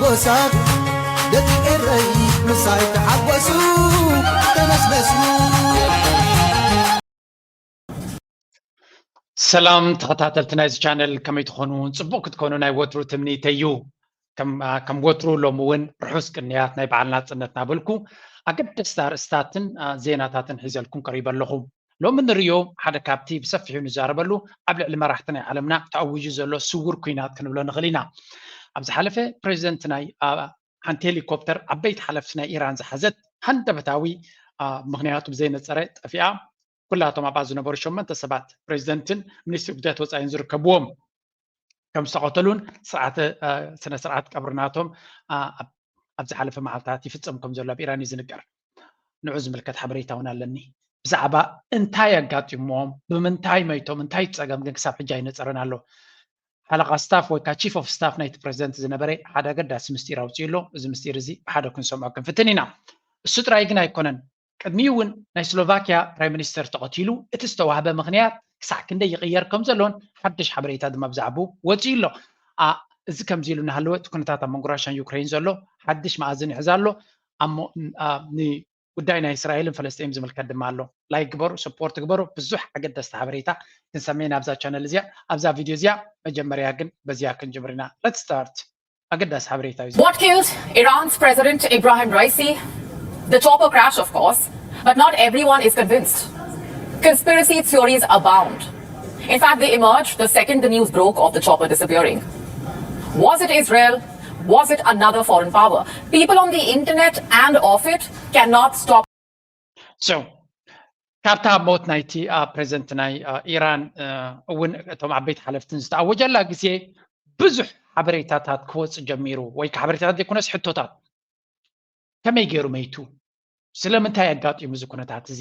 ጎሳ ደቂ ኤረይ ምሳይ ተሓጎሱ ተነስነሱ። ሰላም ተኸታተልቲ ናይዚ ቻነል፣ ከመይ ትኾኑ? ጽቡቕ ክትኮኑ ናይ ወትሩ ትምኒተይ እዩ። ከም ወትሩ ሎሚ እውን ርሑስ ቅንያት ናይ በዓል ናጽነት እናበልኩ ኣገደስቲ ኣርእስታትን ዜናታትን ሒዘልኩም ቀሪበ ኣለኹ። ሎሚ ንርእዮ ሓደ ካብቲ ብሰፊሑ ንዛረበሉ ኣብ ልዕሊ መራሕቲ ናይ ዓለምና ተኣዊጁ ዘሎ ስውር ኲናት ክንብሎ ንኽእል ኢና። ኣብ ዝሓለፈ ፕሬዚደንት ናይ ሓንቲ ሄሊኮፕተር ዓበይቲ ሓለፍቲ ናይ ኢራን ዝሓዘት ሃንደበታዊ ምኽንያቱ ብዘይነፀረ ጠፊኣ ኩላቶም ኣብኣ ዝነበሩ ሸመንተ ሰባት ፕሬዚደንትን ሚኒስትሪ ጉዳያት ወፃኢን ዝርከብዎም ከም ዝተቐተሉን ስርዓተ ስነ ስርዓት ቀብሪ ናቶም ኣብ ዝሓለፈ መዓልታት ይፍፀም ከም ዘሎ ኣብ ኢራን እዩ ዝንገር። ንዑ ዝምልከት ሓበሬታ እውን ኣለኒ። ብዛዕባ እንታይ ኣጋጢሞም፣ ብምንታይ መይቶም፣ እንታይ ፀገም ግን ክሳብ ሕጂ ኣይነፀረን ኣሎ። ሓለቓ ስታፍ ወይ ከዓ ቺፍ ኦፍ ስታፍ ናይቲ ፕሬዚደንት ዝነበረ ሓደ ኣገዳሲ ምስጢር ኣውፅኡ ኣሎ። እዚ ምስጢር እዚ ብሓደ ክንሰምዖ ክንፍትን ኢና። እሱ ጥራይ ግን ኣይኮነን። ቅድሚኡ እውን ናይ ስሎቫኪያ ፕራይም ሚኒስተር ተቐቲሉ እቲ ዝተዋህበ ምኽንያት ክሳዕ ክንደይ ይቕየር ከም ዘሎን ሓድሽ ሓበሬታ ድማ ብዛዕባኡ ወፂኡ ኣሎ። እዚ ከምዚ ኢሉ እናሃለወ እቲ ኩነታት ኣብ መንጎ ራሽያን ዩክሬን ዘሎ ሓድሽ መኣዝን ይሕዝ ኣሎ። ጉዳይ ናይ እስራኤልን ፈለስጢን ዝምልከት ድማ ኣሎ። ላይክ ግበሩ፣ ሰፖርት ግበሩ። ብዙሕ ኣገደስቲ ሓበሬታ ክንሰምዕ ኢና ኣብዛ ቻነል እዚኣ፣ ኣብዛ ቪድዮ እዚኣ። መጀመርያ ግን በዚኣ ክንጅምር ኢና። Let's start። ኣገዳሲ ሓበሬታ እዩ። What killed Iran's President Ebrahim Raisi? The chopper crash, of course, but not everyone is convinced. Conspiracy theories abound. In fact, they emerged the second the news broke of the chopper disappearing. Was it Israel? Was it another foreign power? People on the internet and off it cannot stop. So ካብታ ሞት ናይቲ ፕሬዚደንት ናይ ኢራን እውን እቶም ዓበይቲ ሓለፍትን ዝተኣወጀላ ግዜ ብዙሕ ሓበሬታታት ክወፅእ ጀሚሩ ወይ ሓበሬታታት ዘይኮነስ ሕቶታት፣ ከመይ ገይሩ መይቱ? ስለምንታይ ኣጋጢሙ እዚ ኩነታት እዚ?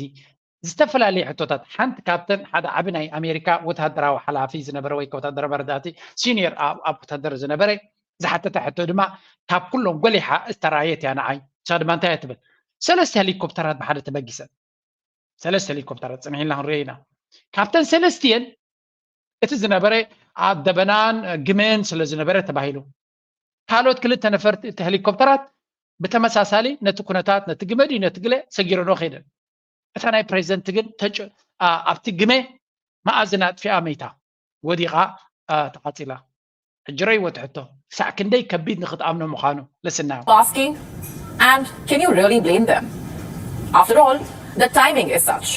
ዝተፈላለዩ ሕቶታት። ሓንቲ ካብተን ሓደ ዓቢ ናይ ኣሜሪካ ወታደራዊ ሓላፊ ዝነበረ ወይ ወታደራዊ መረዳእቲ ሲኒየር ኣብ ወታደር ዝነበረ ዝሓተተ ሕቶ ድማ ካብ ኩሎም ጎሊሓ ዝተራየት እያ ንዓይ። ንሳ ድማ እንታይ እያ ትብል? ሰለስተ ሄሊኮፕተራት ብሓደ ተበጊሰን። ሰለስተ ሄሊኮፕተራት ጽንሕ ኢልና ክንሪኦ ኢና። ካብተን ሰለስቲየን እቲ ዝነበረ ኣብ ደበናን ግመን ስለ ዝነበረ ተባሂሉ። ካልኦት ክልተ ነፈርቲ እቲ ሄሊኮፕተራት ብተመሳሳሊ ነቲ ኩነታት ነቲ ግመ ድዩ ነቲ ግለ ሰጊረንኦ ከይደን። እታ ናይ ፕሬዚደንት ግን ተጭ ኣብቲ ግመ መኣዝን ኣጥፊኣ መይታ ወዲቓ ተቓጺላ። ሕጂ ረይዎ እቲ ሕቶ ክሳዕ ክንደይ ከቢድ ንኽትኣምኖ ምዃኑ። Listen now. Asking, and can you really blame them? After all, the timing is such.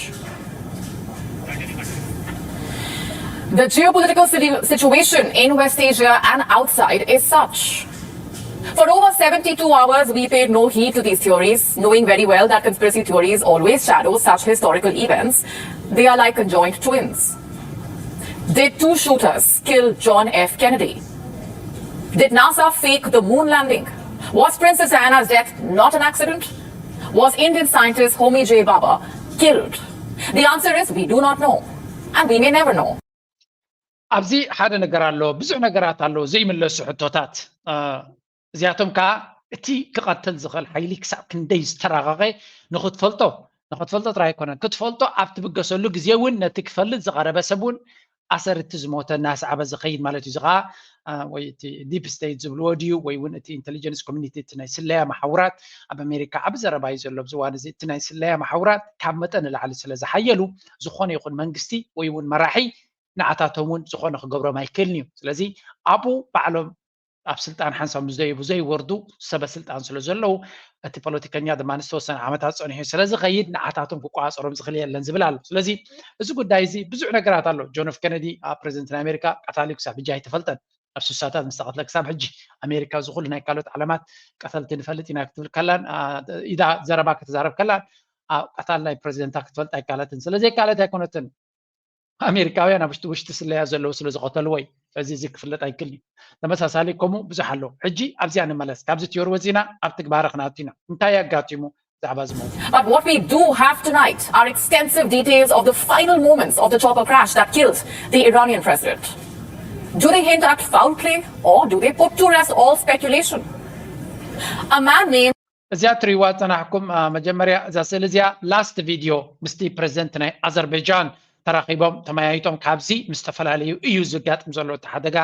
The geopolitical situation in West Asia and outside is such. For over seventy-two hours, we paid no heed to these theories, knowing very well that conspiracy theories always shadow such historical events. They are like conjoined twins. Did two shooters kill John F. Kennedy? Did NASA fake the moon landing? Was Princess Diana's death not an accident? Was Indian scientist Homi J. Bhabha killed? The answer is we do not know, and we may never know. ኣብዚ ሓደ ነገር ኣሎ፣ ብዙሕ ነገራት ኣሎ ዘይምለሱ ሕቶታት። እዚኣቶም ከዓ እቲ ክቐትል ዝኽእል ሓይሊ ክሳብ ክንደይ ዝተራቐቐ ንኽትፈልጦ ንኽትፈልጦ ጥራይ ኣይኮነን ክትፈልጦ ኣብ ትብገሰሉ ግዜ እውን ነቲ ክፈልጥ ዝቐረበ ሰብ እውን ኣሰር እቲ ዝሞተ እናሰዓበ ዝኸይድ ማለት እዩ። እዚ ከዓ ወይ እቲ ዲፕ ስቴት ዝብልዎ ድዩ ወይ እውን እቲ ኢንቴሊጀንስ ኮሚኒቲ እቲ ናይ ስለያ መሓውራት ኣብ ኣሜሪካ ዓቢ ዘረባ እዩ ዘሎ ኣብዚ እዋን እዚ። እቲ ናይ ስለያ መሓውራት ካብ መጠን ንላዕሊ ስለ ዝሓየሉ ዝኾነ ይኹን መንግስቲ ወይ እውን መራሒ ንዓታቶም እውን ዝኾነ ክገብሮም ኣይክእልን እዩ። ስለዚ ኣብኡ ባዕሎም ኣብ ስልጣን ሓንሳብ ምስ ዘይቡ ዘይወርዱ ሰበ ስልጣን ስለ ዘለዉ እቲ ፖለቲከኛ ድማ ንዝተወሰነ ዓመታት ፀኒሑ ስለ ዝኸይድ ንዓታቶም ክቆፃፀሮም ዝኽእል የለን ዝብል ኣሎ። ስለዚ እዚ ጉዳይ እዚ ብዙሕ ነገራት ኣሎ። ጆን ኤፍ ኬነዲ ኣብ ፕሬዚደንት ናይ ኣሜሪካ ቀታሊ ክሳብ ሕጂ ኣይተፈልጠን። ኣብ ስሳታት ምስ ተቐትለ ክሳብ ሕጂ ኣሜሪካ እዚ ኩሉ ናይ ካልኦት ዓለማት ቀተልቲ ንፈልጥ ኢና ክትብል ከላን ኢዳ ዘረባ ክትዛረብ ከላን ቀታል ናይ ፕሬዚደንታ ክትፈልጥ ኣይካለትን። ስለዘይካለት ኣይኮነትን ኣሜሪካውያን ኣብ ውሽጢ ውሽጢ ስለያ ዘለዉ ስለ ዝቐተልዎ እዩ። እዚ እዚ ክፍለጥ ኣይክእል እዩ። ተመሳሳሊ ከምኡ ብዙሕ ኣሎ። ሕጂ ኣብዚኣ ንመለስ። ካብዚ ቲዮሪ ወፂና ኣብ ትግባረ ክንኣቱ ኢና። እንታይ ኣጋጢሙ ብዛዕባ እዚ ሞት? But what we do have tonight are extensive details of the final moments of the chopper crash that killed the Iranian president. Do they hint at foul play or do they put to rest all speculation? A man named እዚኣ ትሪእዋ ዝፀናሕኩም መጀመርያ እዛ ስእሊ እዚኣ ላስት ቪድዮ ምስቲ ፕሬዚደንት ናይ ኣዘርበጃን ተራኺቦም ተመያይጦም ካብዚ ምስ ዝተፈላለዩ እዩ ዝጋጥም ዘሎ እቲ ሓደጋ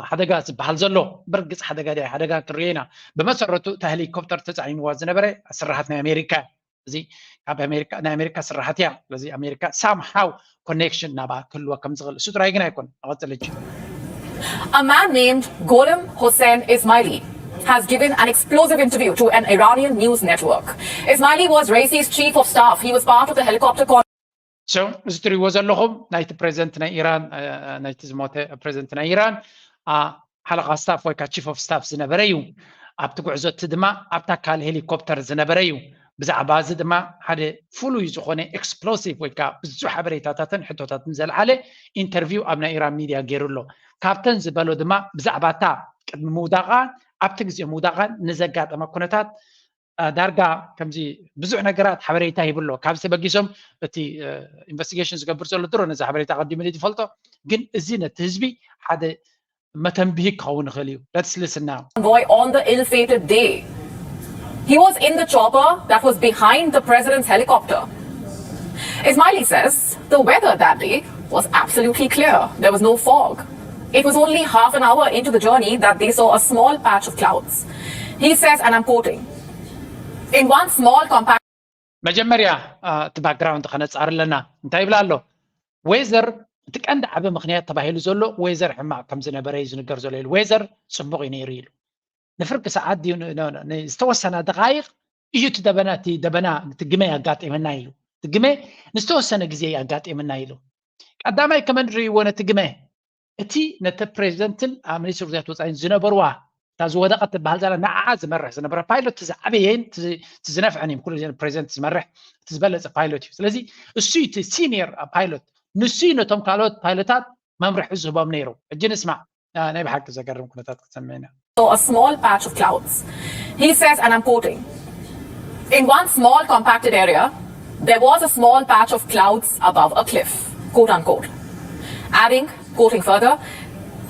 ሓደጋ ዝበሃል ዘሎ። ብርግፅ ሓደጋ ድያ ሓደጋ ክንሪኦ ኢና። ብመሰረቱ እታ ሄሊኮፕተር ተፃዒንዋ ዝነበረ ስራሓት ናይ ኣሜሪካ፣ እዚ ካብ ኣሜሪካ፣ ናይ ኣሜሪካ ስራሓት እያ። ስለዚ ኣሜሪካ ሳምሃው ኮኔክሽን ናብኣ ክህልዋ ከም ዝኽእል እሱ ጥራይ ግን ኣይኮን። ንቐፅል እጂ። A man named Gholam Hossain Ismaili has given an explosive interview to an Iranian news network. Ismaili was Raisi's chief of staff. He was part of the helicopter con- So እዚ ትሪእዎ ዘለኹም ናይቲ ፕሬዚደንት ናይ ኢራን፣ ናይቲ ዝሞተ ፕሬዚደንት ናይ ኢራን ሓለቓ ስታፍ ወይ ከዓ ቺፍ ኦፍ ስታፍ ዝነበረ እዩ። ኣብቲ ጉዕዞ እቲ ድማ ኣብታ ካል ሄሊኮፕተር ዝነበረ እዩ። ብዛዕባ እዚ ድማ ሓደ ፍሉይ ዝኾነ ኤክስፕሎሲቭ ወይ ከዓ ብዙሕ ሓበሬታታትን ሕቶታትን ዘልዓለ ኢንተርቪው ኣብ ናይ ኢራን ሚድያ ገይሩ ኣሎ። ካብተን ዝበሎ ድማ ብዛዕባ እታ ቅድሚ ምውዳቓ፣ ኣብቲ ግዜ ምውዳቓ ንዘጋጠመ ኩነታት ዳርጋ ከምዚ ብዙሕ ነገራት ሓበሬታ ሂብሎ። ካብዚ ተበጊሶም እቲ ኢንቨስቲጌሽን ዝገብር ዘሎ ድሮ ነዚ ሓበሬታ ቀዲሙ ዝፈልጦ፣ ግን እዚ ነቲ ህዝቢ ሓደ መተንብሂ ክኸውን ይኽእል እዩ። Let's listen now. Convoy on the ill-fated day. He was in the chopper that was behind the president's helicopter. Ismaili says the weather that day was absolutely clear. There was no fog. It was only half an hour into the journey that they saw a small patch of clouds. He says, and I'm quoting, "In one small compact" መጀመርያ እቲ ባክግራውንድ ከነፃር ኣለና። እንታይ ይብላ ኣሎ? ዌዘር፣ እቲ ቀንዲ ዓቢ ምኽንያት ተባሂሉ ዘሎ ዌዘር ሕማቕ ከም ዝነበረ እዩ ዝንገር ዘሎ ኢሉ። ዌዘር ጽቡቕ እዩ ነይሩ ኢሉ። ንፍርቂ ሰዓት ድዩ ዝተወሰና ደቃይቕ እዩ እቲ ደበና፣ እቲ ደበና፣ እቲ ግመ ኣጋጢመና ኢሉ። እቲ ግመ ንዝተወሰነ ግዜ ኣጋጢመና ኢሉ። ቀዳማይ ከመን ርእይዎ ነቲ ግመ? እቲ ነቲ ፕሬዚደንትን ሚኒስትር ጉዳያት ወፃኢን ዝነበርዋ እታ ዝወደቐት ትበሃል ዘላ ንዓኣ ዝመርሕ ዝነበረ ፓይሎት፣ እቲ ዝዓበየን እቲ ዝነፍዐን እዩ። ኩሉ ግዜ ፕሬዚደንት ዝመርሕ እቲ ዝበለፀ ፓይሎት እዩ። ስለዚ እሱ እቲ ሲኒየር ፓይሎት፣ ንሱ እዩ ነቶም ካልኦት ፓይሎታት መምርሒ ዝህቦም ነይሩ። ሕጂ ንስማዕ ናይ ብሓቂ ዘገርም ኩነታት ክትሰምዕ ኢና። Saw a small patch of clouds. He says, and I'm quoting, "In one small compacted area, there was a small patch of clouds above a cliff," quote unquote. Adding, quoting further,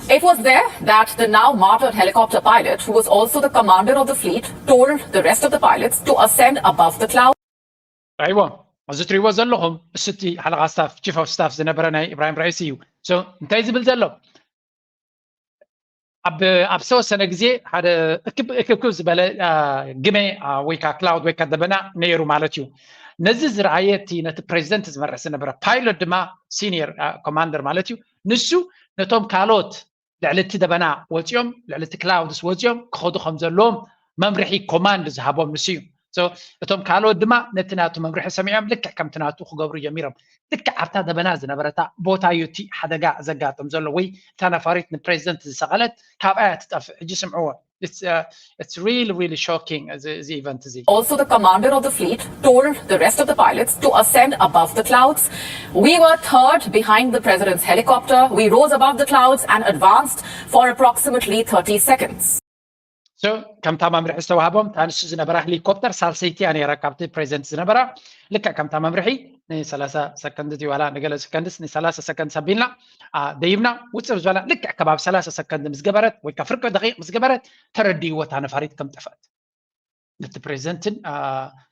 "It was there that the now martyred helicopter pilot, who was also the commander of the fleet, told the rest of the pilots to ascend above the clouds." ኣይዎ፣ እዚ ትሪእዎ ዘለኹም እሱ እቲ ሓለቓ ስታፍ፣ ቺፍ ኦፍ ስታፍ ዝነበረ ናይ ኢብራሂም ራኢሲ እዩ። So እንታይ ዝብል ዘሎ? ኣብ ዝተወሰነ ግዜ ሓደ እክብክብ ዝበለ ግመ ወይ ከዓ ክላውድ ወይ ከዓ ደበና ነይሩ ማለት እዩ። ነዚ ዝረኣየ እቲ ነቲ ፕሬዚደንት ዝመርሕ ዝነበረ ፓይሎት ድማ፣ ሲኒየር ኮማንደር ማለት እዩ፣ ንሱ ነቶም ካልኦት ልዕሊ እቲ ደበና ወፂኦም፣ ልዕሊ እቲ ክላውድስ ወፂኦም ክኸዱ ከም ዘለዎም መምርሒ፣ ኮማንድ ዝሃቦም ንሱ እዩ። እቶም ካልኦት ድማ ነቲ ናቱ መምርሒ ሰሚዖም ልክዕ ከምቲ ናቱ ክገብሩ ጀሚሮም። ልክዕ ኣብታ ደበና ዝነበረታ ቦታ እዩ እቲ ሓደጋ ዘጋጥም ዘሎ፣ ወይ እታ ነፋሪት ንፕሬዚደንት ዝሰቐለት ካብኣ እያ ትጠፍእ። ሕጂ ስምዕዎ። It's really, really shocking, እዚ ኢቨንት እዚ። Also, the commander of the fleet told the rest of the pilots to ascend above the clouds. We were third behind the president's helicopter. We rose above the clouds and advanced for approximately thirty seconds. So ከምታ መምርሒ ዝተዋህቦም፣ እታ ንሱ ዝነበራ ሄሊኮፕተር ሳልሰይቲ እያ ነይራ ካብቲ ፕሬዚደንት ዝነበራ። ልክዕ ከምታ መምርሒ ን30 ሰከንድ ድዩ ዋላ ንገለ ሰከንድስ፣ ን30 ሰከንድ ሰቢልና ደይብና ውፅእ ዝበላ፣ ልክዕ ከባቢ ሰላሳ ሰከንድ ምስ ገበረት ወይ ከዓ ፍርቂ ደቂቕ ምስ ገበረት ተረዲእዎ እታ ነፋሪት ከም ጠፍአት። ነቲ ፕሬዚደንትን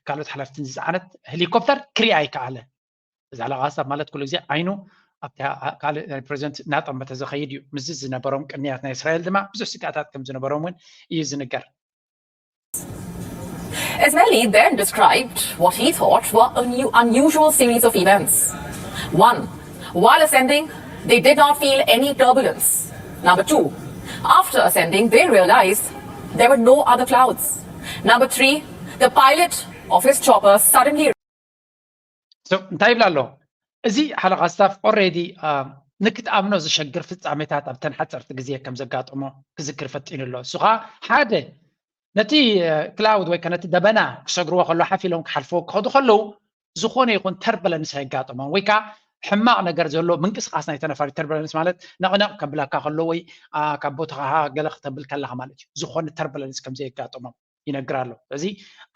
ካልኦት ሓለፍትን ዝፀዓነት ሄሊኮፕተር ክሪኣ ኣይከኣለ። እዚ ሓለቓ ስታፍ ማለት ኩሉ ግዜ ዓይኑ ኣብቲ ካልእ ናይ ፕሬዚደንት እናጠመተ ዝኸይድ እዩ። ምስዚ ዝነበሮም ቅንያት ናይ እስራኤል ድማ ብዙሕ ስግኣታት ከም ዝነበሮም እውን እዩ ዝንገር። Ismaili then described what he thought were a new, unusual series of events. One, while ascending, they did not feel any turbulence. Number two, after ascending, they realized there were no other clouds. Number three, the pilot of his chopper suddenly So እንታይ ይብላ ኣሎ? እዚ ሓለቓ ስታፍ ኦልሬዲ ንክትኣምኖ ዝሸግር ፍጻሜታት ኣብተን ሓፀርቲ ግዜ ከም ዘጋጠሞ ክዝክር ፈጢኑ ኣሎ። እሱ ከዓ ሓደ፣ ነቲ ክላውድ ወይ ከዓ ነቲ ደበና ክሰግርዎ ከሎ፣ ሓፍ ኢሎም ክሓልፍዎ ክኸዱ ከለዉ ዝኾነ ይኹን ተርበለንስ ኣይጋጠሞም፣ ወይ ከዓ ሕማቕ ነገር ዘሎ ምንቅስቃስ ናይ ተነፋሪ፣ ተርበለንስ ማለት ነቕነቕ ከብለካ ከሎ ወይ ካብ ቦታኻ ገለ ክተብል ከለኻ ማለት እዩ። ዝኾነ ተርበለንስ ከም ዘየጋጠሞም ይነግር ኣሎ። ስለዚ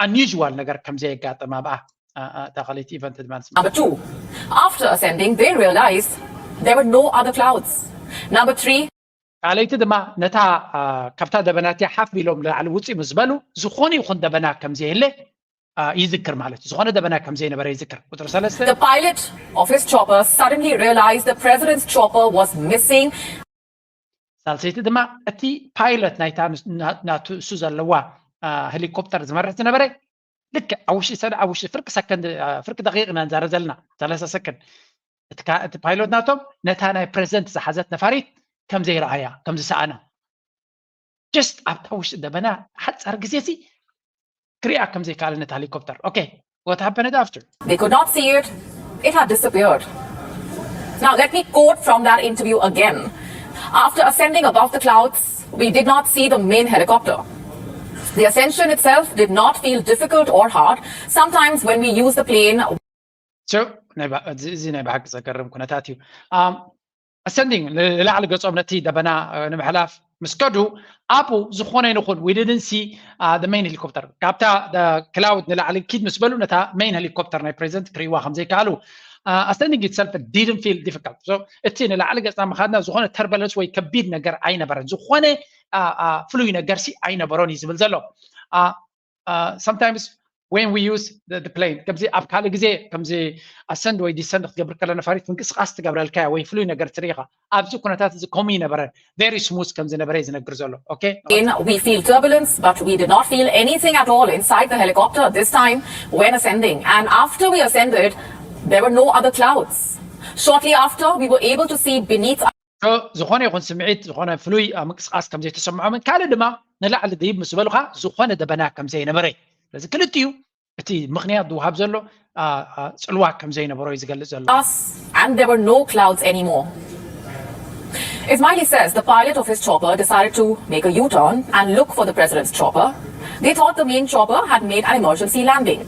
ኣንዩዥዋል ነገር ከም ዘየጋጠም ኣብኣ እታ ካልኣይቲ ኢቨንት ድማ ንስማዕ። Number two, after ascending, they realized there were no other clouds. Number three, ካልኣይቲ ድማ ነታ ካብታ ደበና እቲኣ ሓፍ ኢሎም ንላዕሊ ውፅእ ምስ በሉ ዝኾነ ይኹን ደበና ከም ዘየለ ይዝክር ማለት እዩ። ዝኾነ ደበና ከም ዘይነበረ ይዝክር። ቁፅሪ ሰለስተ the pilot of his chopper suddenly realized the president's chopper was missing. ሳልሰይቲ ድማ እቲ ፓይለት ናይታ ናቱ እሱ ዘለዋ ሄሊኮፕተር ዝመርሕ ዝነበረ ልክዕ ኣብ ውሽጢ ሰ ኣብ ውሽጢ ፍርቂ ሰከንድ ፍርቂ ደቂቕ ኢና ንዛረብ ዘለና ሰላሳ ሰከንድ እቲ ፓይሎት ናቶም ነታ ናይ ፕሬዚደንት ዝሓዘት ነፋሪት ከም ዘይረኣያ ከም ዝሰኣና just ኣብታ ውሽጢ ደበና ሓፃር ግዜ ሲ ክሪኣ ከም ዘይከኣለ ነታ ሄሊኮፕተር okay what happened after They could not see it. It had disappeared. Now, let me quote from that interview again. After ascending above the clouds, we did not see the main helicopter. The ascension itself did not feel difficult or hard. Sometimes, when we use the plane, so እዚ ናይ ብሓቂ ዘገርም ኩነታት እዩ። ኣሰንዲንግ ንላዕሊ ገጾም ነቲ ደበና ንምሕላፍ ምስ ከዱ ኣብኡ ዝኾነ ይኹን we didn't see the main helicopter ካብታ ክላውድ ንላዕሊ ኪድ ምስ በሉ ነታ ሜይን ሄሊኮፕተር ናይ ፕሬዚደንት ክርእይዋ ከም ዘይከኣሉ ascending itself didn't feel difficult so እቲ ንላዕሊ ገጽና ምኻድና ዝኾነ ተርበለንስ ወይ ከቢድ ነገር ኣይነበረን ዝኾነ ፍሉይ ነገር ሲ ኣይነበሮን እዩ ዝብል ዘሎ sometimes when we use the plane ከምዚ ኣብ ካልእ ግዜ ከምዚ ኣሰንድ ወይ ዲሰንድ ክትገብር ከለ ነፋሪት ምንቅስቃስ ትገብረልካ ወይ ፍሉይ ነገር ትርኢ ኢኻ ኣብዚ ኩነታት እዚ ከምኡ ይነበረ very smooth ከም ዝነበረ ዝነግር ዘሎ okay we feel turbulence, but we did not feel anything at all inside the helicopter this time when ascending. And after we ascended, there were no other clouds. Shortly after, we were able to see beneath ዝኾነ ይኹን ስምዒት ዝኾነ ፍሉይ ምንቅስቃስ ከም ዘይተሰምዖምን ካልእ ድማ ንላዕሊ ደይብ ምስ በሉካ ዝኾነ ደበና ከም ዘይነበረ ስለዚ ክልቲኡ እቲ ምኽንያት ዝወሃብ ዘሎ ፅልዋ ከም ዘይነበሮ እዩ ዝገልጽ ዘሎ us, and there were no clouds anymore. Ismaili says the pilot of his chopper decided to make a U-turn and look for the president's chopper. They thought the main chopper had made an emergency landing.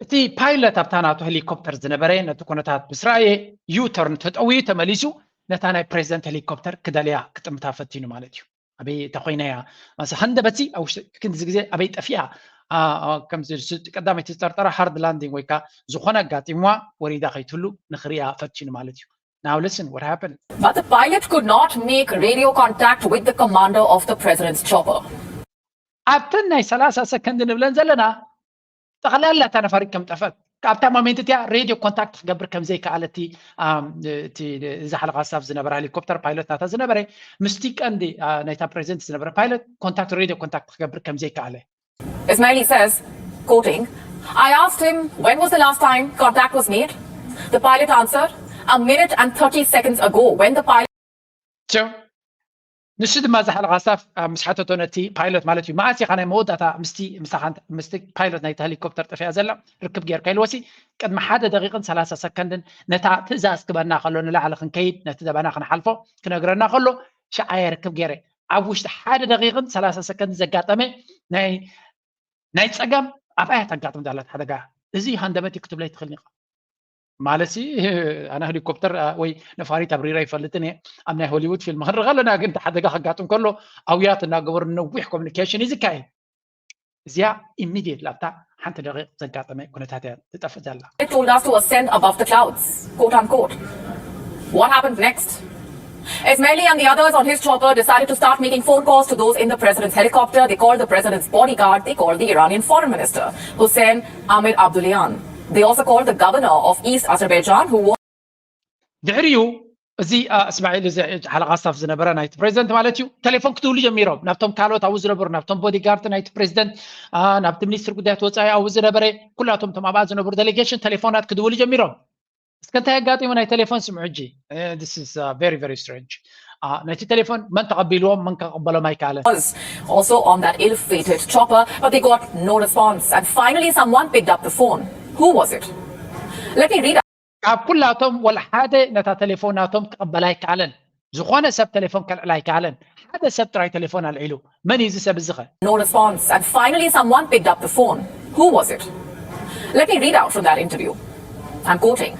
እቲ ፓይለት ኣብታ ናቱ ሄሊኮፕተር ዝነበረ ነቲ ኩነታት ምስ ረኣየ ዩ-ተርን ተጠውዩ ተመሊሱ ነታ ናይ ፕሬዚደንት ሄሊኮፕተር ክደልያ ክጥምታ ፈቲኑ ማለት እዩ ኣበይ ተኮይናያ ማስ ሃንደበቲ ኣብ ውሽጢ ክንዚ ግዜ ኣበይ ጠፊኣ ከምዚ ቀዳመይቲ ዝጠርጠራ ሃርድ ላንዲንግ ወይ ከዓ ዝኾነ ኣጋጢምዋ ወሪዳ ከይትህሉ ንክሪኣ ፈቲኑ ማለት እዩ now listen what happened But the pilot could not make radio contact with the commander of the president's chopper. ኣብተን ናይ ሰላሳ ሰከንድ ንብለን ዘለና ጠቕላላ እታ ነፋሪት ከም ጠፈት ኣብታ ሞሜንት እቲኣ ሬድዮ ኮንታክት ክገብር ከም ዘይከኣለ እቲ ዝሓለቓ ስታፍ ዝነበረ ሄሊኮፕተር ፓይለት ናታ ዝነበረ ምስቲ ቀንዲ ናይታ ፕሬዚደንት ዝነበረ ፓይለት ኮንታክት ሬድዮ ኮንታክት ክገብር ከም ዘይከኣለ Ismaili says, quoting, I asked him when was the last time contact was made. The pilot answered, a minute and thirty seconds ago when the pilot ንሱ ድማ ዝሓለቓ ስታፍ ምስ ሓተቶ ነቲ ፓይሎት ማለት እዩ መዓስ ኢኻ ናይ መወዳእታ ምስቲ ምስቲ ፓይሎት ናይቲ ሄሊኮፕተር ጠፊኣ ዘላ ርክብ ጌርካ ኢልዎ ሲ ቅድሚ ሓደ ደቂቕን ሰላሳ ሰከንድን ነታ ትእዛዝ ክበና ከሎ ንላዕሊ ክንከይድ ነቲ ደበና ክንሓልፎ ክነግረና ከሎ ሸዓየ ርክብ ገይረ ኣብ ውሽጢ ሓደ ደቂቕን ሰላሳ ሰከንድ ዘጋጠመ ናይ ናይ ፀገም ኣብኣያ ተጋጥም ዛላት ሓደጋ እዚ ሃንደበት ክትብለይ ትኽእል ኢኻ ማለት ኣነ ሄሊኮፕተር ወይ ነፋሪት ኣብሪረ ይፈልጥን እየ ኣብ ናይ ሆሊውድ ፊልም ክንርኢ ከለና ግን ሓደጋ ከጋጥም ከሎ ኣውያት እናገበሩ ነዊሕ ኮሚኒኬሽን እዩ ዝካየድ እዚኣ ኢሚድየት ላብታ ሓንቲ ደቂቕ ዘጋጠመ ኩነታት እያ ትጠፍእ ዘላ It told us to ascend above the clouds, quote unquote. What happened next? Ismaili and the others on his chopper decided to start making phone calls to those in the president's helicopter. They called the president's bodyguard. They called the Iranian foreign minister, Hussein Amir Abdullahian. They also called the governor of East Azerbaijan, who was ድሕሪኡ እዚ እስማዒል እዚ ሓለቓ ስታፍ ዝነበረ ናይቲ ፕሬዚደንት ማለት እዩ ቴሌፎን ክትብሉ ጀሚሮም ናብቶም ካልኦት ኣብኡ ዝነበሩ ናብቶም ቦዲጋርድ ናይቲ ፕሬዚደንት ናብቲ ሚኒስትር ጉዳያት ወፃኢ ኣብኡ ዝነበረ ኩላቶም ቶም ኣብኣ ዝነበሩ ዴሌጌሽን ቴሌፎናት ክድውሉ ጀሚሮም እስከ እንታይ ኣጋጢሙ ናይ ቴሌፎን ስምዑ ሕጂ this is very very strange ነቲ ቴሌፎን መን ተቐቢልዎም መን ከቐበሎም ኣይከኣለን was also on that ill-fated chopper, but they got no response. And finally, someone picked up the phone. Who was it? Let me read out. ካብ ኩላቶም ወላ ሓደ ነታ ቴሌፎን ናቶም ክቐበል ኣይከኣለን ዝኾነ ሰብ ቴሌፎን ከልዕል ኣይከኣለን ሓደ ሰብ ጥራይ ቴሌፎን ኣልዒሉ መን እዩ እዚ ሰብ እዚ ኸ No response. And finally, someone picked up the phone. Who was it? Let me read out from that interview. I'm quoting.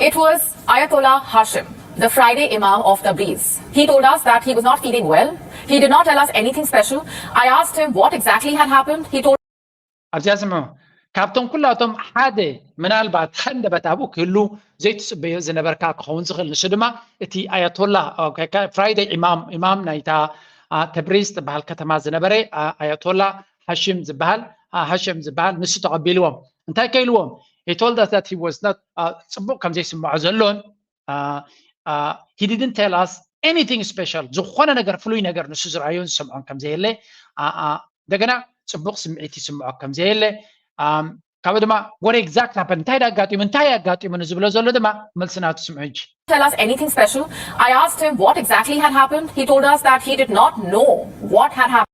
It was Ayatollah Hashim, the Friday Imam of Tabriz. He told us that he was not feeling well. He did not tell us anything special. I asked him what exactly had happened. He told ኣብዚኣ ስምዑ ካብቶም ኩላቶም ሓደ ምናልባት ሃንደበት ኣብኡ ክህሉ ዘይትፅበዮ ዝነበርካ ክኸውን ዝኽእል ንሱ ድማ እቲ ኣያቶላ ፍራይደይ ኢማም ኢማም ናይታ ተብሪዝ ትበሃል ከተማ ዝነበረ ኣያቶላ ሃሽም ዝበሃል ሃሽም ዝበሃል ንሱ ተቐቢልዎም እንታይ ከኢልዎም he told us that he was not ፅቡቕ ከም ዘይስምዖ ዘሎን he didn't tell us anything special፣ ዝኾነ ነገር ፍሉይ ነገር ንሱ ዝረኣዮን ዝሰምዖን ከም ዘየለ፣ አ- አ- እንደገና ጽቡቕ ስምዒት ይስምዖ ከም ዘየለ፣ ኣም፣ ካብኡ ድማ what exact happened፣ እንታይ ኣጋጢሙ፣ እንታይ ኣጋጢሙ ንዝብሎ ዘሎ ድማ መልሲ ናቱ ስምዑ ሕጂ። Tell us anything special? I asked him what exactly had happened. He told us that he did not know what had happened.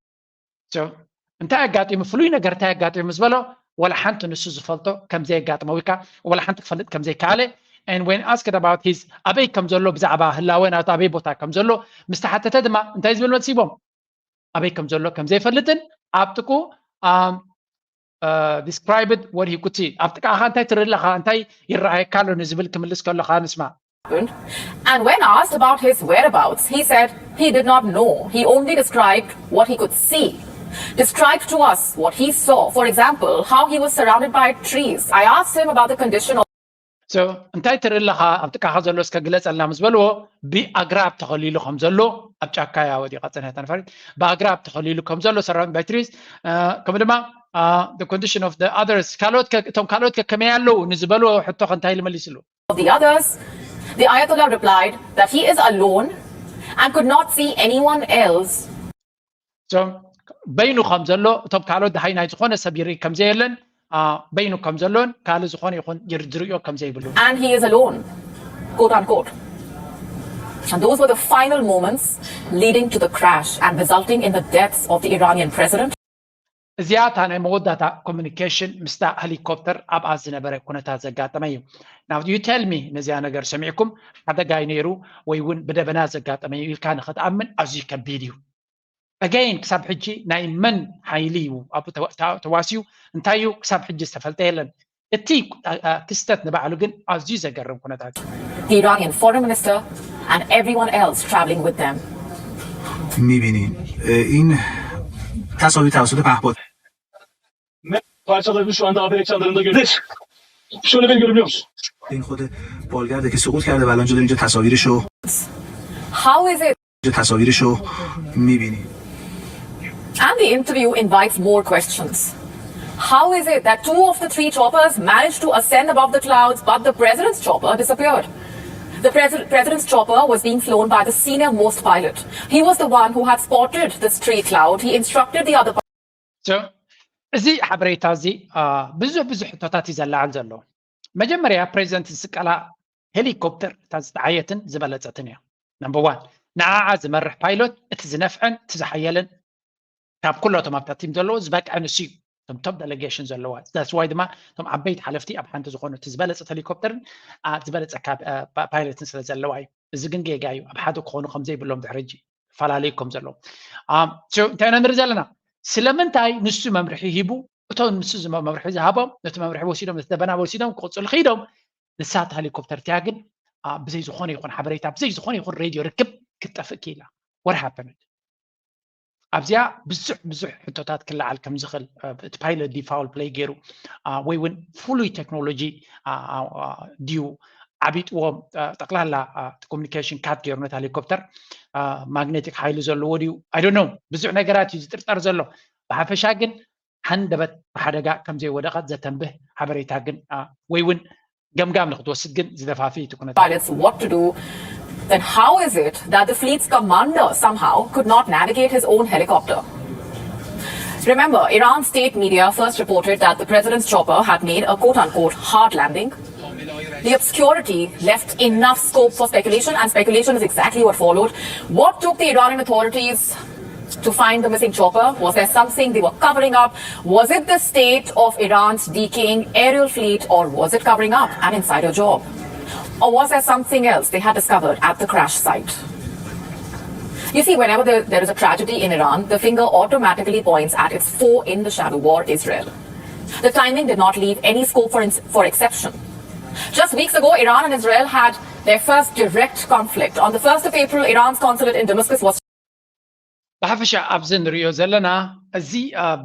So እንታይ ኣጋጢሙ፣ ፍሉይ ነገር እንታይ ኣጋጢሙ ዝበሎ፣ ወላ ሓንቲ ንሱ ዝፈልጦ ከም ዘየጋጥመ ወይ ከዓ ወላ ሓንቲ ክፈልጥ ከም ዘይከኣለ፣ and when asked about his፣ ኣበይ ከም ዘሎ፣ ብዛዕባ ህላወ ናቱ ኣበይ ቦታ ከም ዘሎ ምስ ተሓተተ ድማ እንታይ ዝብል መልሲ ሂቦም? ኣበይ ከም ዘሎ ከም ዘይፈልጥን ኣብ ጥቁ described what he could see፣ ኣብ ጥቃኻ እንታይ ትርኢ ኣለኻ፣ እንታይ ይረኣየካ ኣሎ ንዝብል ክምልስ ከሎ ከዓ ንስማ። And when asked about his whereabouts, he said he did not know. He only described what he could see. Described to us what he saw. For example, how he was surrounded by trees. I asked him about the condition of So እንታይ ትርኢ ኣለኻ ኣብ ጥቃኻ ዘሎ እስከ ግለጸልና ምስ በልዎ፣ ብኣግራብ ተኸሊሉ ከም ዘሎ፣ ኣብ ጫካ እያ ወዲቓ ጸኒሓ እታ ነፋሪት፣ ብኣግራብ ተኸሊሉ ከም ዘሎ፣ surrounded by trees፣ ከምኡ ድማ the condition of the others፣ ካልኦት ከ- እቶም ካልኦት ከ ከመይ ኣለዉ ንዝበልዎ ሕቶ ከ እንታይ ኢሉ መሊስሉ? of the others. The Ayatollah replied that he is alone and could not see anyone else. So በይኑ ከም ዘሎ፣ እቶም ካልኦት ደሃይ ናይ ዝኾነ ሰብ ይርኢ ከም ዘየለን፣ አ፣ በይኑ ከም ዘሎን ካልእ ዝኾነ ይኹን ይር- ዝርእዮ ከም ዘይብሉ። And he is alone, quote unquote. And those were the final moments leading to the crash and resulting in the deaths of the Iranian president. እዚኣ እታ ናይ መወዳእታ ኮሚኒኬሽን ምስታ ሄሊኮፕተር ኣብኣ ዝነበረ ኩነታት ዘጋጠመ እዩ። Now you tell me፣ ነዚኣ ነገር ሰሚዕኩም ሓደጋ እዩ ነይሩ ወይ እውን ብደበና ዘጋጠመ እዩ ኢልካ ንኽትኣምን ኣዝዩ ከቢድ እዩ። Again ክሳብ ሕጂ ናይ መን ሓይሊ እዩ ኣብኡ ተዋ- ተዋ- ተዋሲኡ እንታይ እዩ ክሳብ ሕጂ ዝተፈልጠ የለን። እቲ አ- አ- ክስተት ንባዕሉ ግን ኣዝዩ ዘገርም ኩነታት እዩ። The Iranian foreign minister and everyone else traveling with them. میبینین این تصاویر توسط پهپاد Parçalarını şu anda haber ekranlarında görüyoruz. Şöyle bir görünüyor. این خود بالگرده که سقوط کرده و الان داریم اینجا تصاویرش رو How is it اینجا تصاویرش رو میبینیم. And the interview invites more questions. How is it that two of the three choppers managed to ascend above the clouds, but the president's chopper disappeared? The pres- president's chopper was being flown by the senior most pilot. He was the one who had spotted the stray cloud. He instructed the other So እዚ ሓበሬታ እዚ አ፣ ብዙሕ ብዙሕ ሕቶታት እዩ ዘለዓል ዘሎ። መጀመርያ ፕሬዚደንት ዝስቀላ ሄሊኮፕተር እታ ዝጠዓየትን ዝበለፀትን እያ። ነምበር ዋን ንዓዓ ዝመርሕ ፓይሎት እቲ ዝነፍዐን እቲ ዝሓየለን ካብ ኩሎቶም ኣብታ ቲም ዘለዎ ዝበቅዐ ንሱ እዩ። እቶም ቶፕ ዴሌጌሽን ዘለዋ that's why ድማ እቶም ዓበይቲ ሓለፍቲ ኣብ ሓንቲ ዝኾኑ እቲ ዝበለፀት ሄሊኮፕተርን አ፣ ዝበለፀ ካብ- አ፣ ፓ- ፓይለትን ስለ ዘለዋ እዩ። እዚ ግን ጌጋ እዩ። ኣብ ሓደ ክኾኑ ከም ዘይብሎም ድሕሪ ሕጂ ፈላለዩ ከም ዘለዎም ኣም፣ so እንታይ ኢና ንርኢ ዘለና? ስለምንታይ ንሱ መምርሒ ሂቡ? እቶም ንሱ ዝመ- መምርሒ ዝሃቦም ነቲ መምርሒ ወሲዶም ነቲ ደበና ወሲዶም ክቕፅሉ ክኢዶም። ንሳ እታ ሄሊኮፕተር እቲኣ ግን አ፣ ብዘይ ዝኾነ ይኹን ሓበሬታ ብዘይ ዝኾነ ይኹን ሬድዮ ርክብ ክትጠፍእ ክኢላ። What happened? ኣብዚኣ ብዙሕ ብዙሕ ሕቶታት ክለዓል ከም ዝኽእል አ፣ እቲ ፓይለት ድዩ ፋውል ፕሌይ ገይሩ አ፣ ወይ እውን ፍሉይ ቴክኖሎጂ አ፣ አ፣ አ፣ ድዩ ዓቢጥዎም አ፣ ጠቕላላ አ፣ እቲ ኮሚኒኬሽን ካት ገይሩ ነታ ሄሊኮፕተር አ፣ ማግኔቲክ ሓይሊ ዘለዎ ድዩ I don't know። ብዙሕ ነገራት እዩ ዝጥርጠር ዘሎ። ብሓፈሻ ግን ሃንደበት ብሓደጋ ከም ዘይወደቐት ዘተንብህ ሓበሬታ ግን አ፣ ወይ እውን ገምጋም ንክትወስድ ግን ዝደፋፍእ እዩ እቲ ኩነታት። pilots what to do, then how is it that the fleet's commander somehow could not navigate his own helicopter? Remember, Iran state media first reported that the president's chopper had made a quote unquote hard landing. The obscurity left enough scope for speculation, and speculation is exactly what followed. What took the Iranian authorities to find the missing chopper? Was there something they were covering up? Was it the state of Iran's decaying aerial fleet, or was it covering up an insider job? Or was there something else they had discovered at the crash site? You see, whenever there, there is a tragedy in Iran, the finger automatically points at its foe in the shadow war, Israel. The timing did not leave any scope for, ins- for exception. Just weeks ago, Iran and Israel had their first direct conflict. On the first of April, Iran's consulate in Damascus was ብሓፈሻ ኣብዚ ንሪኦ ዘለና እዚ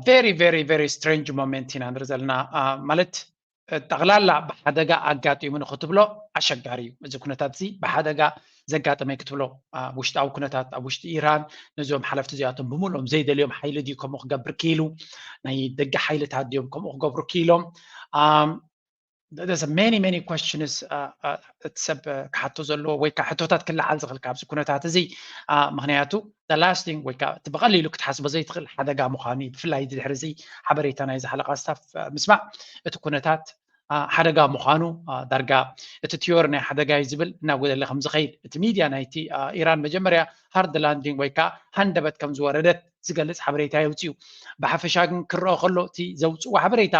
very very very strange moment ኢና ንርኢ ዘለና። አ፣ ማለት አ፣ ጠቕላላ ብሓደጋ ኣጋጢሙ ንክትብሎ ኣሸጋሪ እዩ። እዚ ኩነታት እዚ ብሓደጋ ዘጋጠመ ክትብሎ አ፣ ውሽጣዊ ኩነታት ኣብ ውሽጢ ኢራን ነዞም ሓለፍቲ እዚኣቶም ብምልኦም ዘይደልዮም ሓይሊ ድዩ ከምኡ ክገብር ክኢሉ? ናይ ደገ ሓይልታት ድዮም ከምኡ ክገብሩ ክኢሎም? ኣም፣ many many questions እቲ ሰብ ክሓቶ ዘለዎ ወይ ከዓ ሕቶታት ክለዓል ዝኽእል ካብዚ ኩነታት እዚ። ምክንያቱ the last thing ወይ ከዓ እቲ ብቐሊሉ ክትሓስቦ ዘይትኽእል ሓደጋ ምዃኑ እዩ። ብፍላይ ድሕሪ እዚ ሓበሬታ ናይ ዝሓለቓ ስታፍ ምስማዕ እቲ ኩነታት ሓደጋ ምዃኑ፣ ዳርጋ እቲ ቲዮሪ ናይ ሓደጋ እዩ ዝብል እናጎደለ ከም ዝኸይድ፣ እቲ ሚድያ ናይቲ ኢራን መጀመርያ ሃርድ ላንዲንግ ወይ ከዓ ሃንደበት ከም ዝወረደት ዝገልጽ ሓበሬታ የውፅኡ። ብሓፈሻ ግን ክረኦ ከሎ እቲ ዘውፅዎ ሓበሬታ